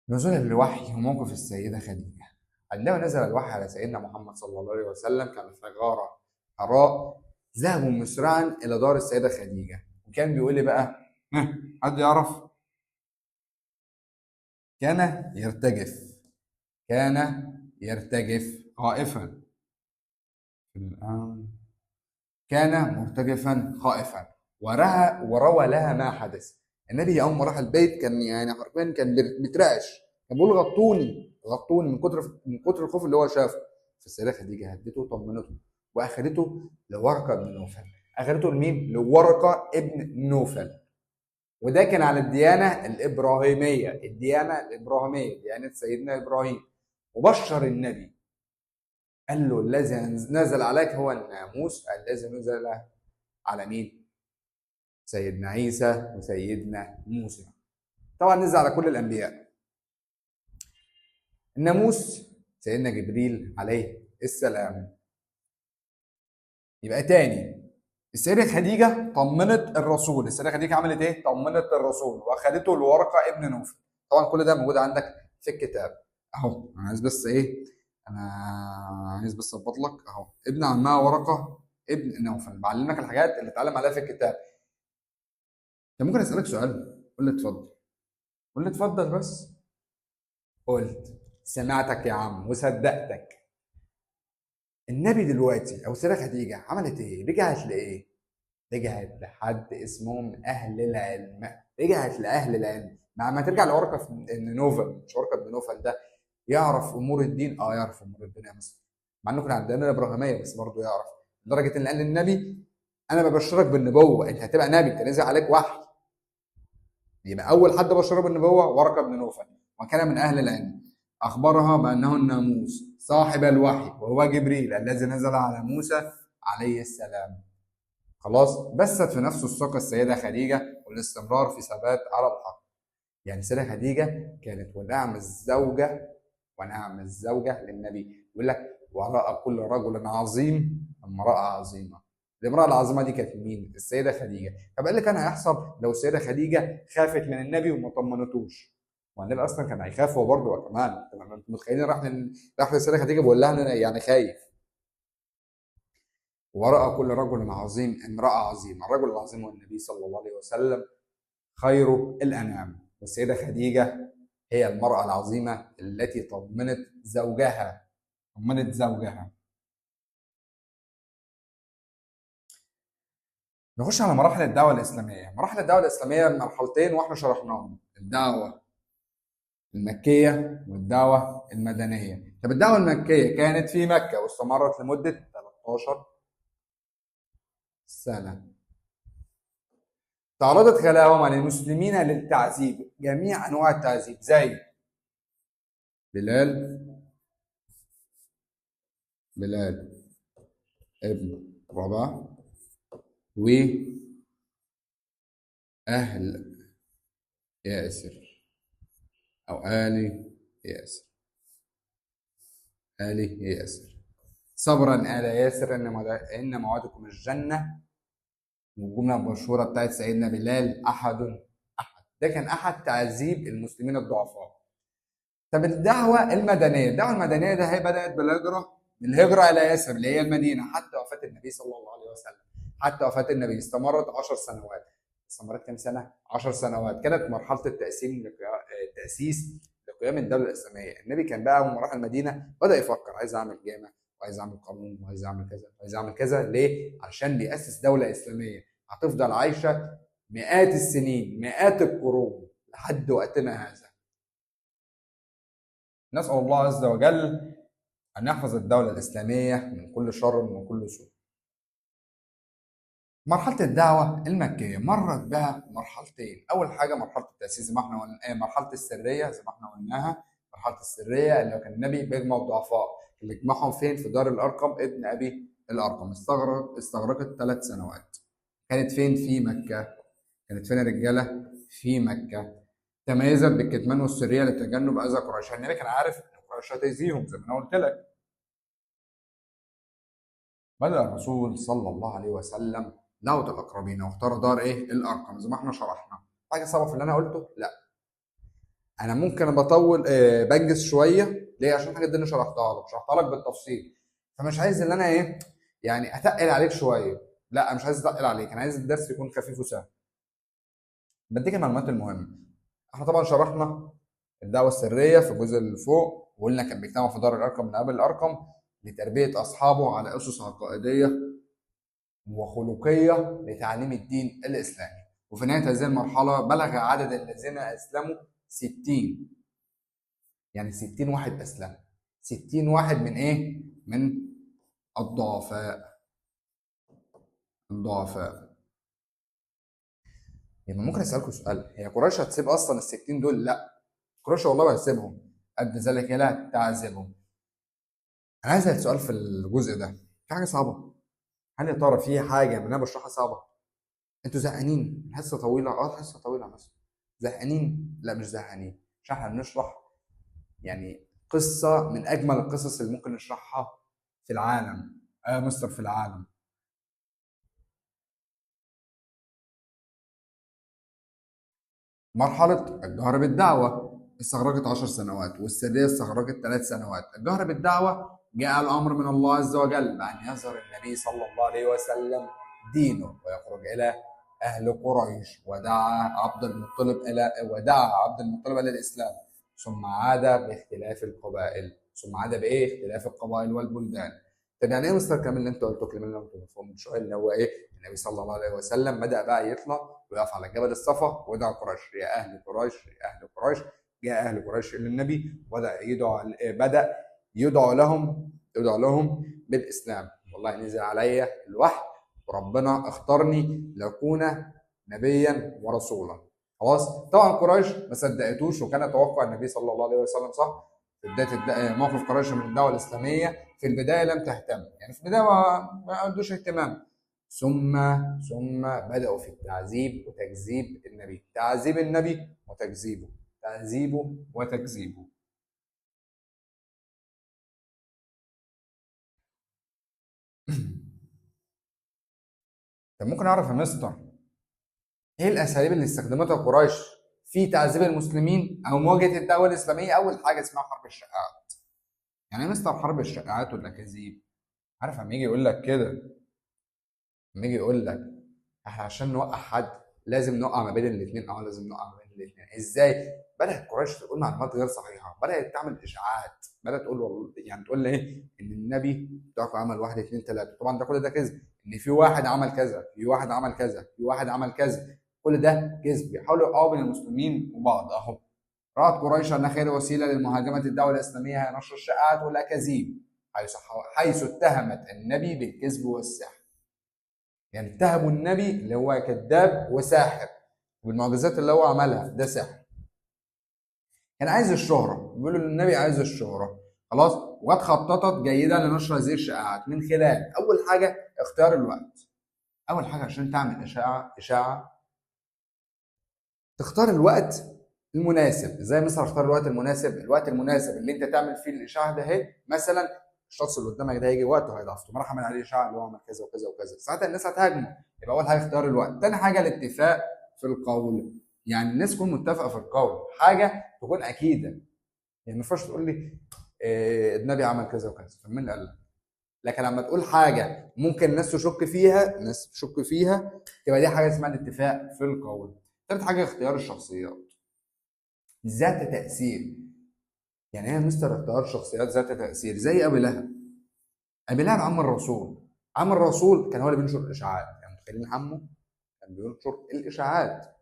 نزول الوحي وموقف السيدة خديجة. عندما نزل الوحي على سيدنا محمد صلى الله عليه وسلم كان في غارة حراء، ذهبوا مسرعا الى دار السيدة خديجة، وكان بيقول لي بقى، حد يعرف؟ كان يرتجف، كان يرتجف خائفا، كان مرتجفا خائفا، وروى لها ما حدث. النبي اول ما راح البيت كان يعني حرفيا كان بيترعش، كان بيقول غطوني غطوني من كتر الخوف اللي هو شافه. فالسيده خديجة هدته وطمنته واخدته لورقه بن نوفل. اخدته لمين؟ لورقه ابن نوفل. وده كان على الديانة الابراهيمية، الديانة الابراهيمية، ديانة سيدنا ابراهيم. وبشر النبي قال له الذي نزل عليك هو الناموس الذي نزل على مين؟ سيدنا عيسى وسيدنا موسى. طبعا نزل على كل الانبياء. الناموس سيدنا جبريل عليه السلام. يبقى تاني السيدة خديجة طمنت الرسول. السيدة خديجة عملت ايه؟ طمنت الرسول واخدته لورقة ابن نوفل. طبعا كل ده موجود عندك في الكتاب اهو. انا عايز بس ايه؟ انا عايز بس اظبط لك اهو. ابن عمها ورقة ابن نوفل. بعلمك الحاجات اللي اتعلم عليها في الكتاب. طب ممكن اسالك سؤال؟ قول لي اتفضل. قول لي اتفضل بس. قلت سمعتك يا عم وصدقتك. النبي دلوقتي او السيدة خديجة عملت ايه؟ رجعت لايه؟ رجعت لحد اسمهم اهل العلم. رجعت لاهل العلم. مع ما ترجع لورقه ابن نوفل، مش ورقة ابن نوفل ده يعرف امور الدين؟ يعرف امور الدين يا مثلا، مع انه كان عندنا الابراهيمية بس برضه يعرف، لدرجة ان قال للنبي انا ببشرك بالنبوة، انت هتبقى نبي، انت نزل عليك وحي. يبقى اول حد بشره بالنبوة ورقة بن نوفل، وكان من اهل العلم. اخبرها بانه الناموس صاحب الوحي وهو جبريل الذي نزل على موسى عليه السلام. خلاص، بثت في نفسه الثقة السيدة خديجة والاستمرار في ثبات على الحق. يعني السيدة خديجة كانت ونعم الزوجة، ونعم الزوجة للنبي. يقول لك وراء كل رجل عظيم امراة عظيمة. الامراة العظيمة دي كانت مين؟ السيدة خديجة. طب ايه اللي كان هيحصل لو السيدة خديجة خافت من النبي وما طمنتوش؟ والنبي اصلا كان هيخاف هو برضه كمان. انتوا متخيلين راح للسيدة خديجة بيقول لها انا يعني خايف. وراء كل رجل عظيم امراة عظيمة. الرجل العظيم هو النبي صلى الله عليه وسلم خير الانام. والسيدة خديجة هي المراة العظيمة التي طمنت زوجها، طمنت زوجها. نخش على مراحل الدعوة الاسلامية. مراحل الدعوة الاسلامية مرحلتين واحنا شرحناهم، الدعوة المكية والدعوة المدنية. طب الدعوة المكية كانت في مكة واستمرت لمدة 13 سنة. تعرضت خلاهم للمسلمين للتعذيب، جميع انواع التعذيب، زي بلال ابن رباح وأهل ياسر أو آل ياسر، آل ياسر. صبرا آل ياسر إن موعدكم الجنة. والجملة المشهورة بتاعت سيدنا بلال أحد أحد، ده كان أحد تعذيب المسلمين الضعفاء. طب الدعوة المدنية، الدعوة المدنية ده هي بدأت بالهجرة إلى يثرب اللي هي المدينة حتى وفاة النبي صلى الله عليه وسلم. حتى وفاة النبي استمرت 10 سنوات. استمرت كام سنة؟ 10 سنوات. كانت مرحلة التأسيس لقيام الدولة الإسلامية. النبي كان بقى أول ما راح المدينة بدأ يفكر، عايز أعمل جامع وعايز أعمل قانون وعايز أعمل كذا وعايز أعمل كذا. ليه؟ عشان بيأسس دولة إسلامية هتفضل عايشة مئات السنين، مئات القرون لحد وقتنا هذا. نسأل الله عز وجل أن يحفظ الدولة الإسلامية من كل شر ومن كل سوء. مرحلة الدعوة المكية مرت بها مرحلتين. أول حاجة مرحلة التأسيس زي ما احنا قلنا، مرحلة السرية زي ما احنا قلناها. مرحلة السرية اللي كان النبي بيجمع الضعفاء، اللي جمعهم فين؟ في دار الأرقم ابن أبي الأرقم. استغرقت 3 سنوات. كانت فين؟ في مكة. كانت فين يا رجالة؟ في مكة. تميزت بالكتمان والسرية لتجنب أذى قريش. النبي كان عارف إن قريش هتأذيهم زي ما أنا قلت لك. بدأ الرسول صلى الله عليه وسلم دعوة الأقربين واختار دار إيه؟ الأرقم زي ما إحنا شرحنا. حاجة صعبة في اللي أنا قلته؟ لا. أنا ممكن بطول بنجز شوية، ليه؟ عشان الحاجات دي أنا شرحتها لك بالتفصيل، فمش عايز إن أنا إيه؟ يعني أتقل عليك شوية. لا، مش عايز أتقل عليك، أنا عايز الدرس يكون خفيف وسهل. بديك المعلومات المهمة. احنا طبعا شرحنا الدعوة السرية في الجزء اللي فوق، وقلنا كان بيجتمع في دار الأرقم من قبل الأرقم لتربية أصحابه على أسس عقائدية وخلقية لتعليم الدين الإسلامي. وفي نهاية هذه المرحلة بلغ عدد الذين أسلموا 60، يعني 60 واحد أسلم، 60 واحد من إيه؟ من الضعفاء. الضعفاء. يبقى ممكن أسألكم سؤال، هي قريش هتسيب أصلا ال 60 دول؟ لا، قريش والله ما هتسيبهم، قد ذلك لا تعذبهم. أنا عايز أسأل سؤال في الجزء ده، في حاجة صعبة؟ هل يا ترى في حاجة من أنا بشرحها صعبة؟ أنتوا زهقانين؟ الحصة طويلة؟ الحصة طويلة مثلا. زهقانين؟ لا مش زهقانين، عشان احنا بنشرح يعني قصة من أجمل القصص اللي ممكن نشرحها في العالم. مستر في العالم. مرحلة الجهر بالدعوة استغرقت 10 سنوات، والسرية استغرقت 3 سنوات. الجهر بالدعوة جاء الأمر من الله عز وجل بأن يظهر النبي صلى الله عليه وسلم دينه ويخرج إلى أهل قريش، ودعا عبد المطلب إلى الإسلام، ثم عاد باختلاف القبائل، ثم عاد بإيه؟ اختلاف القبائل والبلدان. طب يعني إيه مستر كامل اللي أنت قلته كلمة اللي أنت مفهوم من شوية، اللي هو إيه؟ النبي صلى الله عليه وسلم بدأ بقى يطلع ويقف على جبل الصفا ويدعو قريش، يا أهل قريش يا أهل قريش. جاء أهل قريش إلى النبي وبدأ يدعو لهم بالإسلام. والله نزل عليا الوحي وربنا اختارني لأكون نبيا ورسولا. خلاص؟ طبعا قريش ما صدقتوش، وكان توقع النبي صلى الله عليه وسلم صح في بداية موقف قريش من الدعوة الإسلامية. في البداية لم تهتم، يعني في البداية ما عندوش اهتمام، ثم بدأوا في التعذيب وتكذيب النبي، تعذيب النبي وتكذيبه، تعذيبه وتكذيبه. طب ممكن اعرف يا مستر ايه الاساليب اللي استخدمتها قريش في تعذيب المسلمين او مواجهة الدعوة الاسلامية؟ اول حاجة اسمها حرب الشائعات. يعني ايه مستر حرب الشائعات والاكاذيب؟ عارف لما يجي يقول لك كده، لما يجي يقول لك احنا عشان نوقع حد لازم نوقع ما بين الاثنين. لازم نوقع ما بين الاثنين. ازاي؟ بدات قريش تقول معلومات غير صحيحه، بدات تعمل اشاعات، بدات تقول والله يعني تقول ايه؟ ان النبي بتاعكم عمل 1 2 3، طبعا ده كل ده كذب، ان في واحد عمل كذا، في واحد عمل كذا، في واحد عمل كذا، كل ده كذب. بيحاولوا يوقعوا بين المسلمين وبعض. اهو رأت قريش ان خير وسيلة للمهاجمه الدولة الاسلامية هي نشر الشائعات والاكاذيب، حيث اتهمت النبي بالكذب والسحر. يعني اتهموا النبي اللي هو كذاب وساحر، والمعجزات اللي هو عملها ده سحر. كان عايز الشهرة، بيقولوا للنبي عايز الشهرة. خلاص، وقد خططت جيدا لنشر هذه الشائعات من خلال اول حاجة اختيار الوقت. اول حاجة عشان تعمل اشاعة تختار الوقت المناسب. ازاي مثلا اختار الوقت المناسب؟ الوقت المناسب اللي انت تعمل فيه الاشاعة ده اهي، مثلا الشخص اللي قدامك ده هيجي وقته هيضعف، طب راح اعمل عليه اشاعة اللي هو عمل كذا وكذا وكذا، ساعتها الناس هتهاجمه. يبقى اول حاجة اختيار الوقت. تاني حاجة الاتفاق في القول، يعني الناس تكون متفقه في القول، حاجة تكون اكيدة. يعني ما ينفعش تقول لي النبي عمل كذا وكذا، طب مين قال لك؟ لكن لما تقول حاجة ممكن الناس تشك فيها، الناس تشك فيها، تبقى دي حاجة اسمها الاتفاق في القول. تالت حاجة اختيار الشخصيات ذات تاثير. يعني ايه يا مستر اختيار شخصيات ذات تاثير؟ زي ابي لهب. ابي لهب عم الرسول، عم الرسول كان هو اللي بينشر الاشاعات، يعني متخيلين عمه كان بينشر الاشاعات؟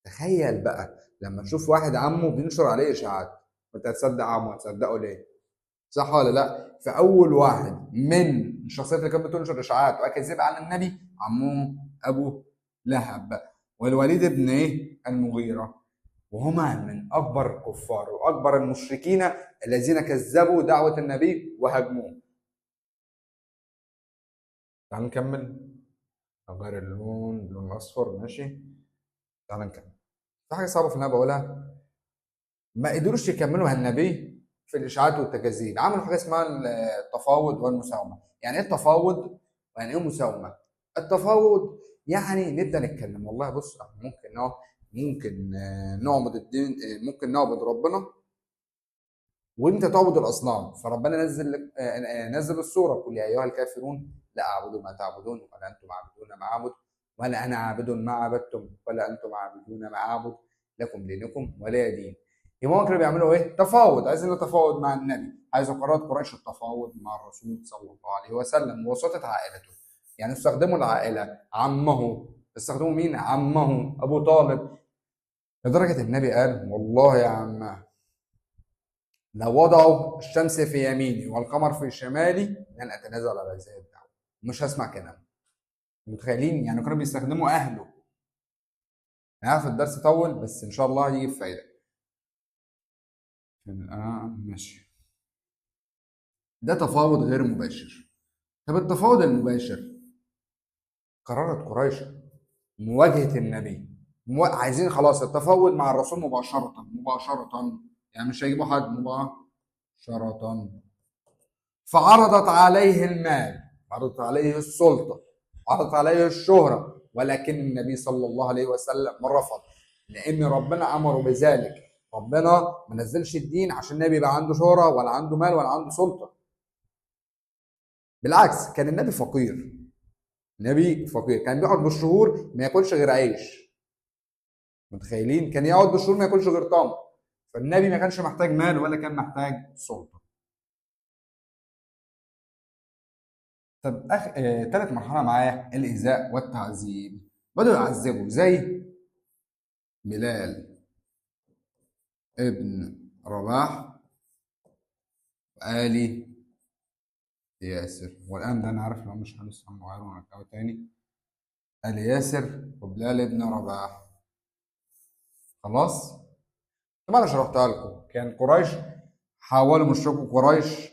تخيل بقى لما تشوف واحد عمه بينشر عليه اشاعات، وانت هتصدق عمه؟ هتصدقه ليه؟ صح ولا لا؟ فاول واحد من الشخصيات اللي كانت بتنشر اشاعات واكاذيب على النبي عمه ابو لهب والوليد بن ايه؟ المغيرة، وهما من اكبر الكفار واكبر المشركين الذين كذبوا دعوه النبي وهاجموه. تعال نكمل، اغير اللون، اللون الاصفر، ماشي. تعال نكمل. في حاجة صعبة في اللي انا بقولها، ما قدروش يكملوا النبي في الاشاعات والتكاذيب. عملوا حاجة اسمها التفاوض والمساومه. يعني ايه التفاوض ويعني ايه مساومة؟ التفاوض يعني نبدا نتكلم، والله بص احنا ممكن نعبد الدين، ممكن نعبد ربنا وانت تعبد الاصنام. فربنا نزل نزل السورة، قل يا ايها الكافرون لا اعبد ما تعبدون ولا انتم عابدون ما اعبد ولا انا عابد ما عبدتم ولا انتم عابدون ما اعبد لكم دينكم ولا دين. يبقى هم كانوا بيعملوا ايه؟ تفاوض، عايزين نتفاوض مع النبي، عايز قرارات قريش التفاوض مع الرسول صلى الله عليه وسلم بواسطة عائلته. يعني استخدموا العائلة، عمه، استخدموا مين؟ عمه ابو طالب، لدرجة النبي قال والله يا عمه لو وضعوا الشمس في يميني والقمر في شمالي لن اتنازل على هذه الدعوة، مش هسمع كلام. متخيلين؟ يعني كانوا بيستخدموا اهله. انا عارف الدرس طول بس ان شاء الله هيجي بفايده. ماشي. ده تفاوض غير مباشر. طب التفاوض المباشر، قررت قريش مواجهة النبي، عايزين خلاص التفاوض مع الرسول مباشرة مباشرة، يعني مش هيجيبوا حد مباشرة. فعرضت عليه المال، عرضت عليه السلطة، عرضت عليه الشهرة، ولكن النبي صلى الله عليه وسلم رفض، لأن ربنا أمره بذلك. ربنا ما نزلش الدين عشان النبي يبقى عنده شهرة ولا عنده مال ولا عنده سلطة. بالعكس كان النبي فقير، النبي فقير، كان بيقعد بالشهور ما ياكلش غير عيش. متخيلين؟ كان يقعد بالشهور ما ياكلش غير تمر. فالنبي ما كانش محتاج مال ولا كان محتاج سلطة. طب تالت مرحلة معايا الإيذاء والتعذيب. بدأوا يعذبوا زي بلال ابن رباح وآل ياسر. والآن ده أنا عارف لو مش هلسه هنغيره ونرجعه تاني. آل ياسر وبلال ابن رباح. خلاص؟ طبعا أنا شرحتها لكم. كان قريش حاولوا مشركو قريش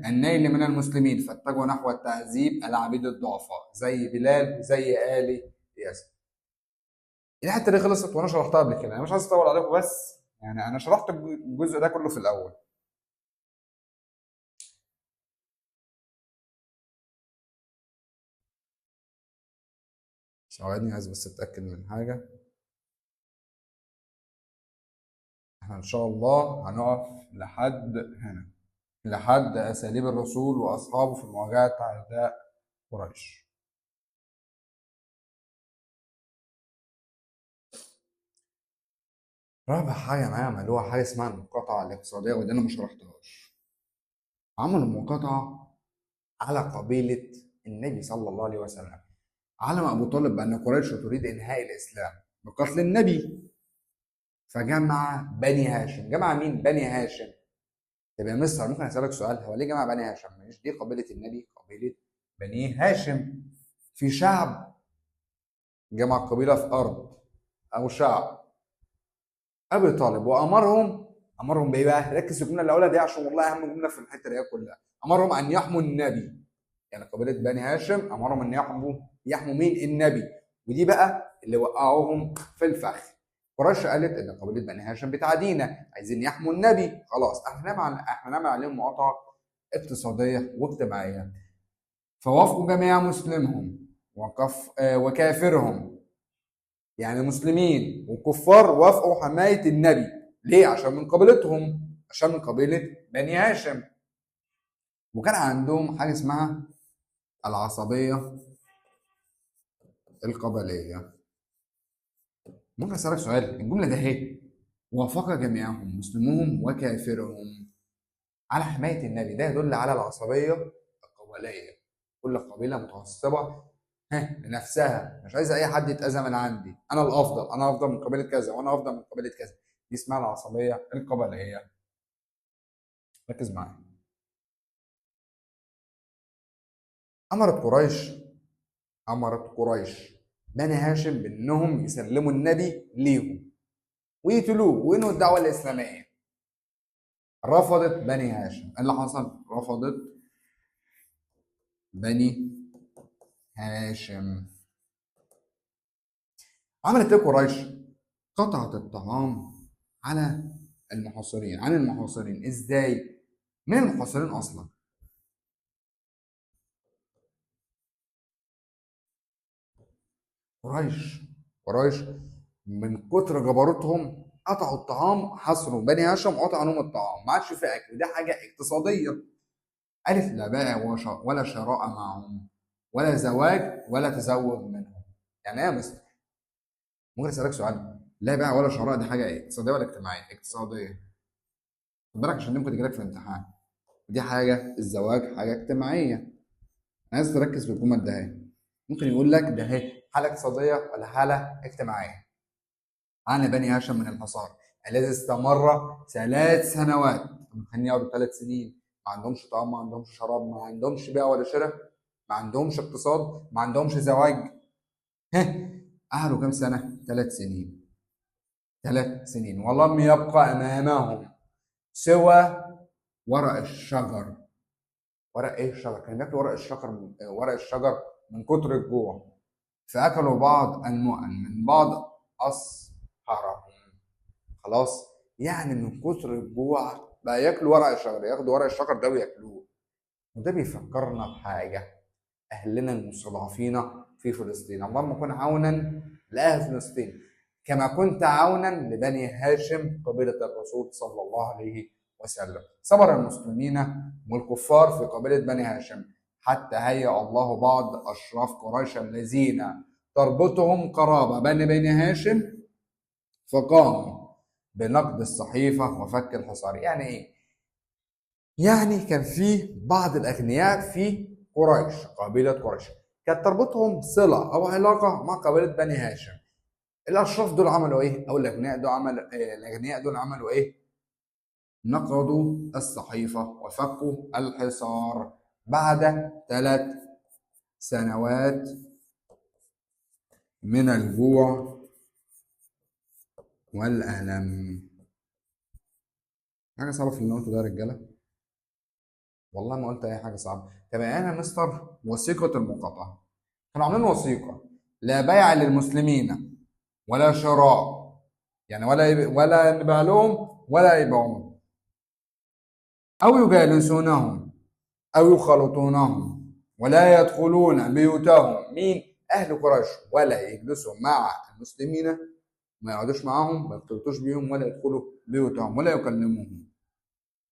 النيل من المسلمين، فاتجهوا نحو التعذيب العبيد الضعفاء زي بلال زي آل ياسر. الحتة دي خلصت وانا شرحتها قبل كده، انا مش عايز اطول عليكم، بس يعني انا شرحت الجزء ده كله في الاول. ثواني عايز بس اتاكد من حاجة. احنا ان شاء الله هنقف لحد هنا، لحد اساليب الرسول واصحابه في مواجهة اعداء قريش. رابع حاجة معايا عملوها حاجة اسمها المقاطعة الاقتصادية، ودي انا ما شرحتهاش. عملوا مقاطعه على قبيلة النبي صلى الله عليه وسلم. علم ابو طالب بان قريش تريد انهاء الاسلام بقتل النبي، فجمع بني هاشم. جمع مين؟ بني هاشم. طب يا مستر ممكن اسالك سؤال، هو ليه جمع بني هاشم؟ مش دي قبيلة النبي، قبيلة بني هاشم. في شعب جمع قبيلة في ارض او شعب ابي طالب، وامرهم، امرهم بايه بقى؟ ركز في الجملة اللي اقولها دي عشان والله اهم جملة في الحتة دي كلها. امرهم ان يحموا النبي. يعني قبيلة بني هاشم امرهم ان يحموا مين؟ النبي. ودي بقى اللي وقعوهم في الفخ. قريش قالت ان قبيلة بني هاشم بتعادينا، عايزين يحموا النبي، خلاص احنا نعمل عليهم مقاطعه اقتصادية واجتماعية. فوافقوا جميع مسلمهم وكافرهم، يعني مسلمين وكفار وافقوا حماية النبي. ليه؟ عشان من قبيلتهم، عشان من قبيلة بني هاشم. وكان عندهم حاجة اسمها العصبية القبلية. ممكن اسالك سؤال، الجملة ده اهي، وافق جميعهم مسلموهم وكافرهم على حماية النبي، ده يدل على العصبية القبلية. كل قبيلة متعصبه لنفسها، مش عايزه اي حد يتاذى من عندي، انا الافضل، انا افضل من قبيلة كذا وانا افضل من قبيلة كذا. دي اسمها العصبية القبلية. ركز معايا. امرت قريش بني هاشم بانهم يسلموا النبي ليهم ويقتلوه وينهوا الدعوة الاسلامية. رفضت بني هاشم. اللي حصل؟ رفضت بني هاشم. عملت ايه قريش؟ قطعت الطعام على المحاصرين، عن المحاصرين. ازاي؟ مين المحاصرين اصلا؟ قريش. قريش من كتر جبروتهم قطعوا الطعام، حصروا بني هاشم وقطعوا عنهم الطعام، ما عادش في اكل. ده حاجة اقتصادية. ألف لا بائع ولا شراء معهم ولا زواج ولا تزوج منهم. يعني ايه يا مستر؟ ممكن اسالك سؤال؟ لا بيع ولا شراء دي حاجة ايه؟ اقتصادية ولا اجتماعية؟ اقتصادية. خد بالك عشان دي ممكن تجيلك في الامتحان. دي حاجة، الزواج حاجة اجتماعية. انا عايز تركز في الجمل ده اهي. ممكن يقول لك ده اهي حاله اقتصادية ولا حاله اجتماعية. عانى بني هاشم من الحصار الذي استمر 3 سنوات. مخليني يقعدوا 3 سنين ما عندهمش طعام، ما عندهمش شراب، ما عندهمش بيع ولا شراء، ما عندهمش اقتصاد، ما عندهمش زواج. ها، قعدوا كام سنة؟ 3 سنين. 3 سنين ولم يبقى امامهم سوى ورق الشجر. ورق ايه الشجر؟ كانوا بياكلوا ورق الشجر، ورق الشجر من كتر الجوع. فاكلوا بعض المؤن من بعض اصهرهم. خلاص، يعني من كتر الجوع بقى ياكلوا ورق الشجر، ياخدوا ورق الشجر ده وياكلوه. وده بيفكرنا بحاجة، اهلنا المستضعفين في فلسطين. اللهم كن عونا لاهل فلسطين كما كنت عونا لبني هاشم قبيلة الرسول صلى الله عليه وسلم. صبر المسلمين والكفار في قبيلة بني هاشم حتى هيأ الله بعض أشراف قريش الذين تربطهم قرابة بني هاشم، فقاموا بنقد الصحيفة وفك الحصار. يعني إيه؟ يعني كان في بعض الأغنياء في قريش، قبيلة قريش، كانت تربطهم صلة أو علاقة مع قبيلة بني هاشم. الأشراف دول عملوا إيه؟ أو الأغنياء دول عملوا إيه؟ الأغنياء دول عملوا إيه؟ نقضوا الصحيفة وفكوا الحصار بعد 3 سنوات من الجوع والألم. حاجة صعبة في اللي قلته ده يا رجالة؟ والله ما قلت أي حاجة صعبة. طب أنا مستر وثيقة المقاطعة، كانوا عاملين وثيقة لا بيع للمسلمين ولا شراء، يعني ولا نبيع لهم ولا يبيعون، أو يجالسونهم أو يخالطونهم ولا يدخلون بيوتهم. مين؟ أهل قريش. ولا يجلسوا مع المسلمين، ما يقعدوش معاهم، ما يختلطوش بيهم، ولا يدخلوا بيوتهم ولا يكلموهم.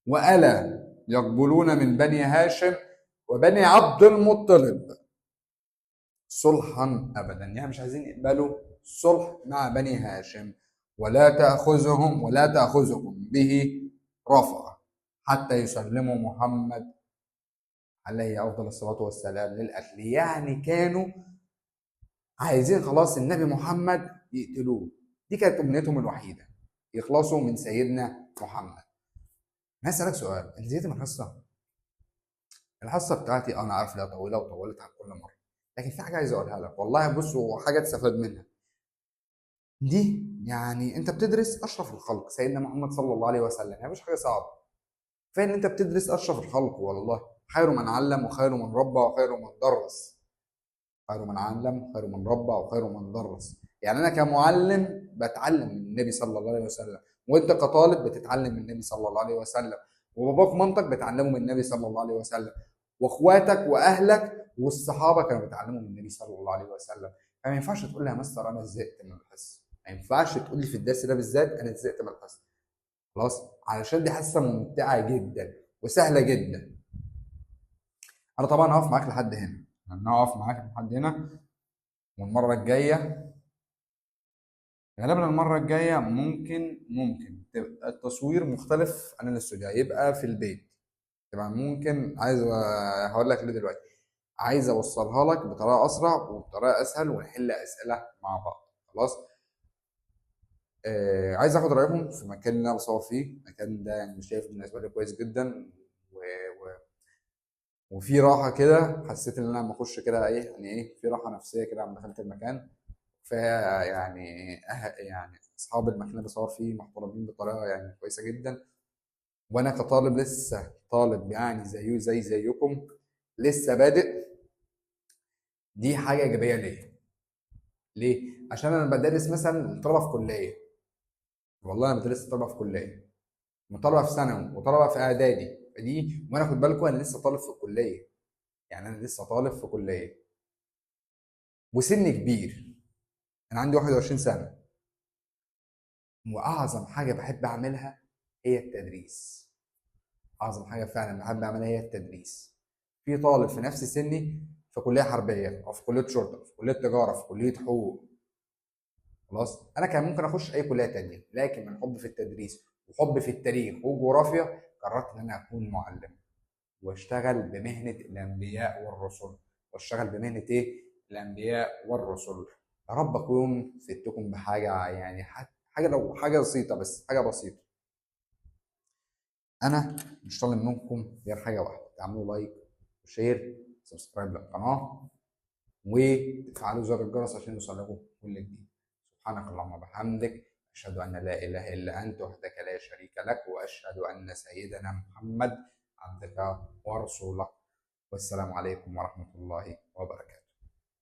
وألا يقبلون من بني هاشم وبني عبد المطلب صلحا أبدا، يعني مش عايزين يقبلوا صلح مع بني هاشم. ولا تأخذهم به رفعة حتى يسلموا محمد عليه أفضل الصلاة والسلام للقتل. يعني كانوا عايزين خلاص النبي محمد يقتلوه، دي كانت أمنيتهم الوحيدة، يخلصوا من سيدنا محمد. أنا هسألك سؤال، أنت زهقت من الحصة؟ الحصة بتاعتي أنا عارف إنها طويلة وطولت عن كل مرة، لكن في حاجة عايز أقولها لك والله، بص وحاجة تستفاد منها دي. يعني أنت بتدرس أشرف الخلق سيدنا محمد صلى الله عليه وسلم، يعني مش حاجة صعبة. كفاية إن أنت بتدرس أشرف الخلق، والله خير من علم وخير من ربى وخير من درس. خير من علم وخير من ربى وخير من درس. يعني أنا كمعلم بتعلم من النبي صلى الله عليه وسلم، وأنت كطالب بتتعلم من النبي صلى الله عليه وسلم، وباباك ومامتك بتعلموا من النبي صلى الله عليه وسلم، واخواتك واهلك والصحابة كانوا بيتعلموا من النبي صلى الله عليه وسلم. فما ينفعش تقول لي يا مستر انا زهقت من الحصة، ما ينفعش تقول لي في الدرس ده بالذات انا زهقت من الحصة. خلاص، علشان دي حصة ممتعة جدا وسهلة جدا. انا طبعا هقف معاك لحد هنا، انا هقف معاك لحد هنا، والمرة الجاية غالبا المرة الجاية ممكن تبقى التصوير مختلف عن الاستوديو، هيبقى في البيت. تمام، ممكن عايز هقول لك ليه دلوقتي، عايز اوصلها لك بطريقة اسرع وبطريقة اسهل ونحل اسئلة مع بعض. خلاص، عايز اخد رايكم في المكان اللي انا بصور فيه. المكان ده شايف بالنسبة لي كويس جدا، وفي راحة كده، حسيت ان انا لما اخش كده ايه، يعني ايه، في راحة نفسية كده لما دخلت المكان. اصحاب المكان اللي بصور فيه محترمين بطريقة كويسة جدا، وانا كطالب لسه طالب زيه زي زيكم لسه بادئ، دي حاجة ايجابية ليا. ليه؟ عشان انا بدرس مثلا طلبه في كليه، والله انا بدرس طلبه في كليه، وطلبه في ثانوي، وطلبه في اعدادي دي، وانا خد بالكم انا لسه طالب في الكلية، يعني انا لسه طالب في كليه وسن كبير، انا عندي 21 سنة، واعظم حاجة بحب اعملها هي التدريس. اعظم حاجة فعلا بحب اعملها هي التدريس. في طالب في نفس سني في كليه حربيه او في كليه شرطه، في كليه تجارة، في كليه حقوق، خلاص انا كان ممكن اخش اي كليه تانية، لكن من حب في التدريس وحب في التاريخ والجغرافيا قررت ان انا اكون معلم واشتغل بمهنه الانبياء والرسل، واشتغل بمهنه ايه؟ الانبياء والرسل. يا رب اكون فدتكم بحاجة، يعني حاجة لو حاجة بسيطة، بس حاجة بسيطة. انا مش طالب منكم غير حاجة واحدة، تعملوا like و share subscribe للقناة وتفعلوا زر الجرس عشان يوصلكم كل جديد. سبحانك اللهم وبحمدك، أشهد أن لا إله إلا أنت وحدك لا شريك لك، وأشهد أن سيدنا محمد عبدك ورسولك. والسلام عليكم ورحمة الله وبركاته.